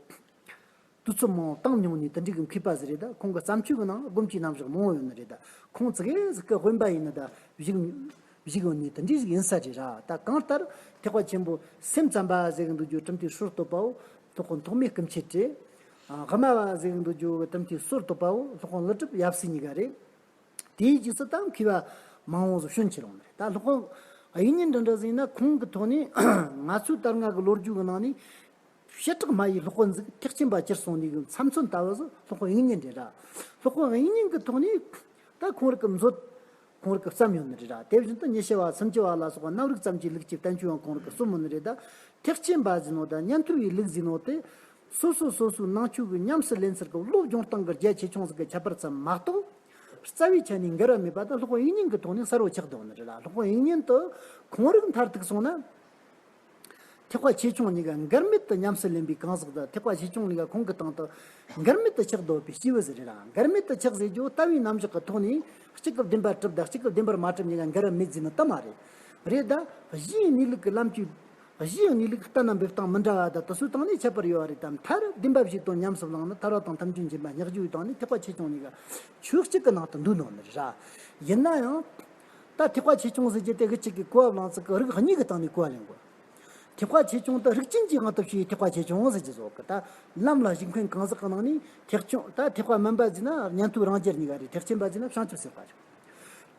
དུས་ཚོད་མང་བཏང་མྱོང་ནས་དེ་འདྲའི་གི་མཁས་པ་ཟིག་རེད། ད་ཁོང་གི་བརྩམས་ཆོས་ཀྱི་ནང་སྒོམ་གྱི་རྣམ་གཞག་མང་བོ་ཡོད་ནི་རེད། ད་ཁོང་ཙི་གེ་ཟིག་གི་དབེན་པ་ཡིན་ནི་ད་བཞུགས་བཞུགས་ཡོད་ནི་དེ་འདྲའི་ཟིག་ཡིན་ས་རེད་ར། ད་གང་ལྟར་ཐེག་པ་ཆེན་པོ་སེམས་ཙམ་པ་ཟེར་གི་འདུག་རྒྱུ་གྲུབ་མཐའི་སྲོལ་གཏོད་པའོ། སློབ་དཔོན་ཐོགས་མེད་སྐུ་མཆེད་རེད། ཨ། དབུ་མ་བ་ཟེར་གི་འདུག་རྒྱུ་གྲུབ་མཐའི་སྲོལ་གཏོད་པའོ། སློབ་དཔོན་ཀླུ་གྲུབ་ཡབ་སྲས་གཉིས་ཀ་རེད། དེའི་རྗེས་སུ་ད་མཁས་པ་མང་བོ་ཟིག་བྱོན་ཁྱེར་ཡོང་ནི་རེད། ད་སློབ་དཔོན་དབྱིག་གཉེན་འདྲ་འདྲ་ཟིག་ཡིན་ན་ཁོང་གི་ཐོག་ནས་ང་ཚོའི་ད་སྔ་གི་ལོ་རྒྱུས་ཀྱི་ནང་ནས་བྱེ་བྲག་སྨྲ་བའི་སློབ་དཔོན་ཟིག་ཐེག་ཆེན་པ་གྱུར་སོང་ནི་གི་མཚམས་མཚོན་ལྟ་བུ་ཟིག་སློབ་དཔོན་དབྱིག་གཉེན་རེད་ར། སློབ་དཔོན་དབྱིག་གཉེན་གི་ཐོག་ནས་ད་ཁོང་རང་གི་མཛོད་ཁོང་རང་གིས་བརྩམས་ཡོད་ནི་རེད་ར། དེ་བཞིན་དུ་ཉི་ཤུ་བ་སུམ་ཅུ་བ་ལ་སོགས་པ་རྣམ་རིག་ཙམ་གྱི་ལུགས་ཀྱི་བསྟན་བཅོས་ཡང་ཁོང་རང་གིས་གསུངས་ཡོད་ནི་རེད། ད་ཐེག་ཆེན་པ་ཟེར་ནོ་དང་ཉན་ཐོས་པའི་ལུགས་ཟེར་ནོ་དེ་སོ་སོ་སོ་སོའི་ནང་ཆོས་ཀྱི་ཉམས་སུ་ལེན་ཚུལ་གྱི་བློ་སྦྱོང་སྟངས་ཀྱི་རྒྱ་ཆེ་ཆུང་ཟིག་གི་ཁྱད་པར་ཙམ་མ་གཏོགས། རྩ་བའི་ཆ་ནས་འགལ་བ་མེད་པ་དེ་སློབ་དཔོན་དབྱིག་གཉེན་གྱི་ཐོག་ནས་གསལ་བོ་ཆགས་འདུག་ནི་རེད་ལ། སློབ་དཔོན་དབྱིག་གཉེན་དེ་ཁོང་རང་མཐར་ཐུག་སོང་ན། ཐེག་པ་ཆེ་ཆུང་གཉིས་ཀ་འགལ་མེད་དུ་ཉམས་སུ་ལེན་པའི་གང་ཟག་དང་། ཐེག་པ་ཆེ་ཆུང་གཉིས་ཀ་ཁོང་གི་སྟེང་དུ་འགལ་མེད་དུ་ཆགས་འདུག་པའི་སྐྱེས་བུ་ཟིག་རེད་ལ། འགལ་མེད་དུ་ཆགས་ཟེར་རྒྱུ་ལྟ་བའི་རྣམ་གཞག་གི་ཐོག་ནས་གཅིག་གི་བདེན་པར་གྲུབ་དང་གཅིག་གི་བདེན་པར་མ་གྲུབ་གཉིས་ཀ་འགལ་བ་མེད་ཟེར་ནི་དེ་མ་རེད། རེད་ད། གཞིའི་གནས་ལུགས་ཀྱི་ལམ་གྱི། གཞིའི་གནས་ལུགས་ལྟ་ན་འབེབས་སྟངས་མི་འདྲ་བ་དང་དེ་ཚོའི་སྟེང་ནས་ཁྱད་པར་ཡོད་པ་རེད་དམ། མཐར་བདེན་པ་བཞི་དང་ཉམས་སུ་བླངས་ནས་ཐར་པ་དང་ཐམས་ཅད་མཁྱེན་པ་བསྔགས་རྒྱུའི་སྟེང་ནས་ཐེག་པ་ཆེ་ཆུང་གཉིས་ཀ་ཆོས་གཅིག་གི་ནང་དུ་འདུས་ནོ་ནི་རེད། ཡིན་ན་ཡང་། ད་ཐེག་པ་ཆེ་ཆུང་ཟེར་རྒྱུ་དེ་གི་གཅིག་གི་གོ་བ་བླངས་ཚུལ་གི་རིགས་གཉིས་ཀྱི་སྟེང་ནས་གོ་བ་ལེན་དགོས། ཐེག་པ་ཆེ་ཆུང་དེ་རིགས་ཅན་གྱི་དབང་དུ་བྱས་ཐེག་པ་ཆེ་ཆུང་ཟེར་རྒྱུ་བཟོ་གི། ད་ལམ་ལ་ཞུགས་མཁན་གང་ཟག་གི་ནང་ནས་ཐེག་ཆུང་། ད་ཐེག་པ་དམན་པ་ཟེར་ན་ཉན་ཐོས་རང་རྒྱལ་གཉིས་ཀ་རེད། ཐེག་ཆེན་པ་ཟེར་ན་བྱང་ཆུབ་སེམས་དཔའ་རེད།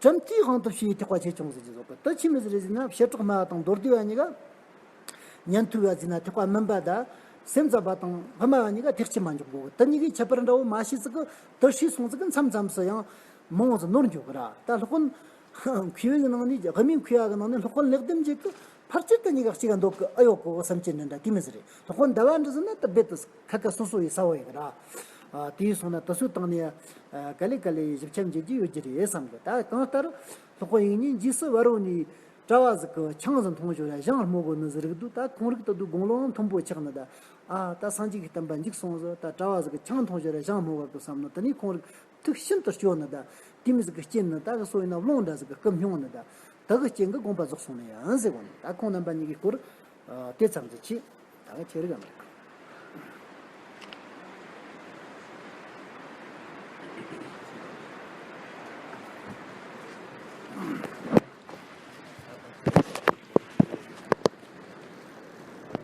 གྲུབ་མཐའི་དབང་དུ་བྱས་ཐེག་པ་ཆེ་ཆུང་ཟེར་རྒྱུ་བཟོ་གི། དེ་ཆི་མོ་ཟིག་རེད་ཟེར་ན་བྱེ་བྲག་སྨྲ་བ་དང་མདོ་སྡེ་པ་གཉིས་ཀ་ཉན་ཐོས་པ་ཟེར་ན་ཐེག་པ་དམན་པ་དང་། སེམས་ཙམ་པ་དང་དབུ་མ་བ་གཉིས་ཀ་ཐེག་ཆེན་མ་འཇོག་དགོས་གི། དེ་གཉིས་ཀའི་ཁྱད་པར་འདྲ་བོ་མ་ཤེས་ཚུལ་གི་དེ་ཤེས་སོང་ཚུལ་གི་མཚམས་མཚམས་སུ་ཡང་མང་བོ་ཟིག་ནོར་འགྱོ་གི་ར། ད་སློབ་དཔོན་མཁས་པའི་ནང་ནས། དབུ་མའི་མཁས་པ་གི་ནང་ནས་སློབ་དཔོན་ལེགས་ལྡན་འབྱེད་གི་ཕལ་ཆེར་དུ་གཉིས་ཀ་གཅིག་ག་འདོད་གི་ཨེ་ཡོད་གོ་བསམ་གྱི་འདྲ་འདྲ་དེ་མོ་ཟིག་རེད། སློབ་དཔོན་ཟླ་བ་འདྲ་ཟེར་ན་དེ་རྦད་དེ་ཁ་ཁ་སོ་སོ་ཡི་ས་བོ་ཡིན་གི་ར། ཨ། དེ་སོང་ན་དེ་ཚོའི་སྟེང་ནས། ཨ། ག་ལེ་ག་ལེ་ཞིབ་ཆ་འབྱེད་རྒྱུ་ཡོད་རྒྱུ་རེད་བསམ་གི། ད་གང་ལྟར་སློབ་དཔོན་དབྱིག་གཉེན་རྗེས་སུ་བར་རོ་ནས་གྲྭ་བ་ཟིག་གི་ཆང་ཟིག་འཐུང་ཞོར་ཞིང་རྨོ་གོ་ནི་ཟིག་རིག་དུས། ད་ཁོང་རིག་དེ་དུས་དགུང་ལོ་མཐོན་པོ་ཆགས་ནི་ད། ཨ། ད་སངས་རྒྱས་ཀྱི་བསྟན་པ་འཇིག་སོང་ཟིག། ད་གྲྭ་བ་ཟིག་གི་ཆང་འཐུང་ཞོར་ཞིང་རྨོ་གོ་གི་བསམ་ནི་དེ་ནས་ཁོང་རིག་ཐུགས་ཤིན་ཏུ་སྐྱོ་ནི་ད། དེ་མོ་ཟིག་གི་རྐྱེན་ནི་ད་གི་སོ་ཡིན་ན་རླུང་འདྲ་ཟིག་གི་རྐུབ་སྙིང་ནི་ད། ད་གི་རྐྱེན་གི་དགོངས་པ་རྫོགས་སོང་ནི་ཡིན་ཟེར་གོ་ནི། ད་ཁོང་རྣམ་པ་གཉིས་ཀྱི་སྐོར། ཨ། དེ་ཙམ་ཟིག་བྱས། ད་གི་ཁྱེད་རིག་ག་མ་རེད།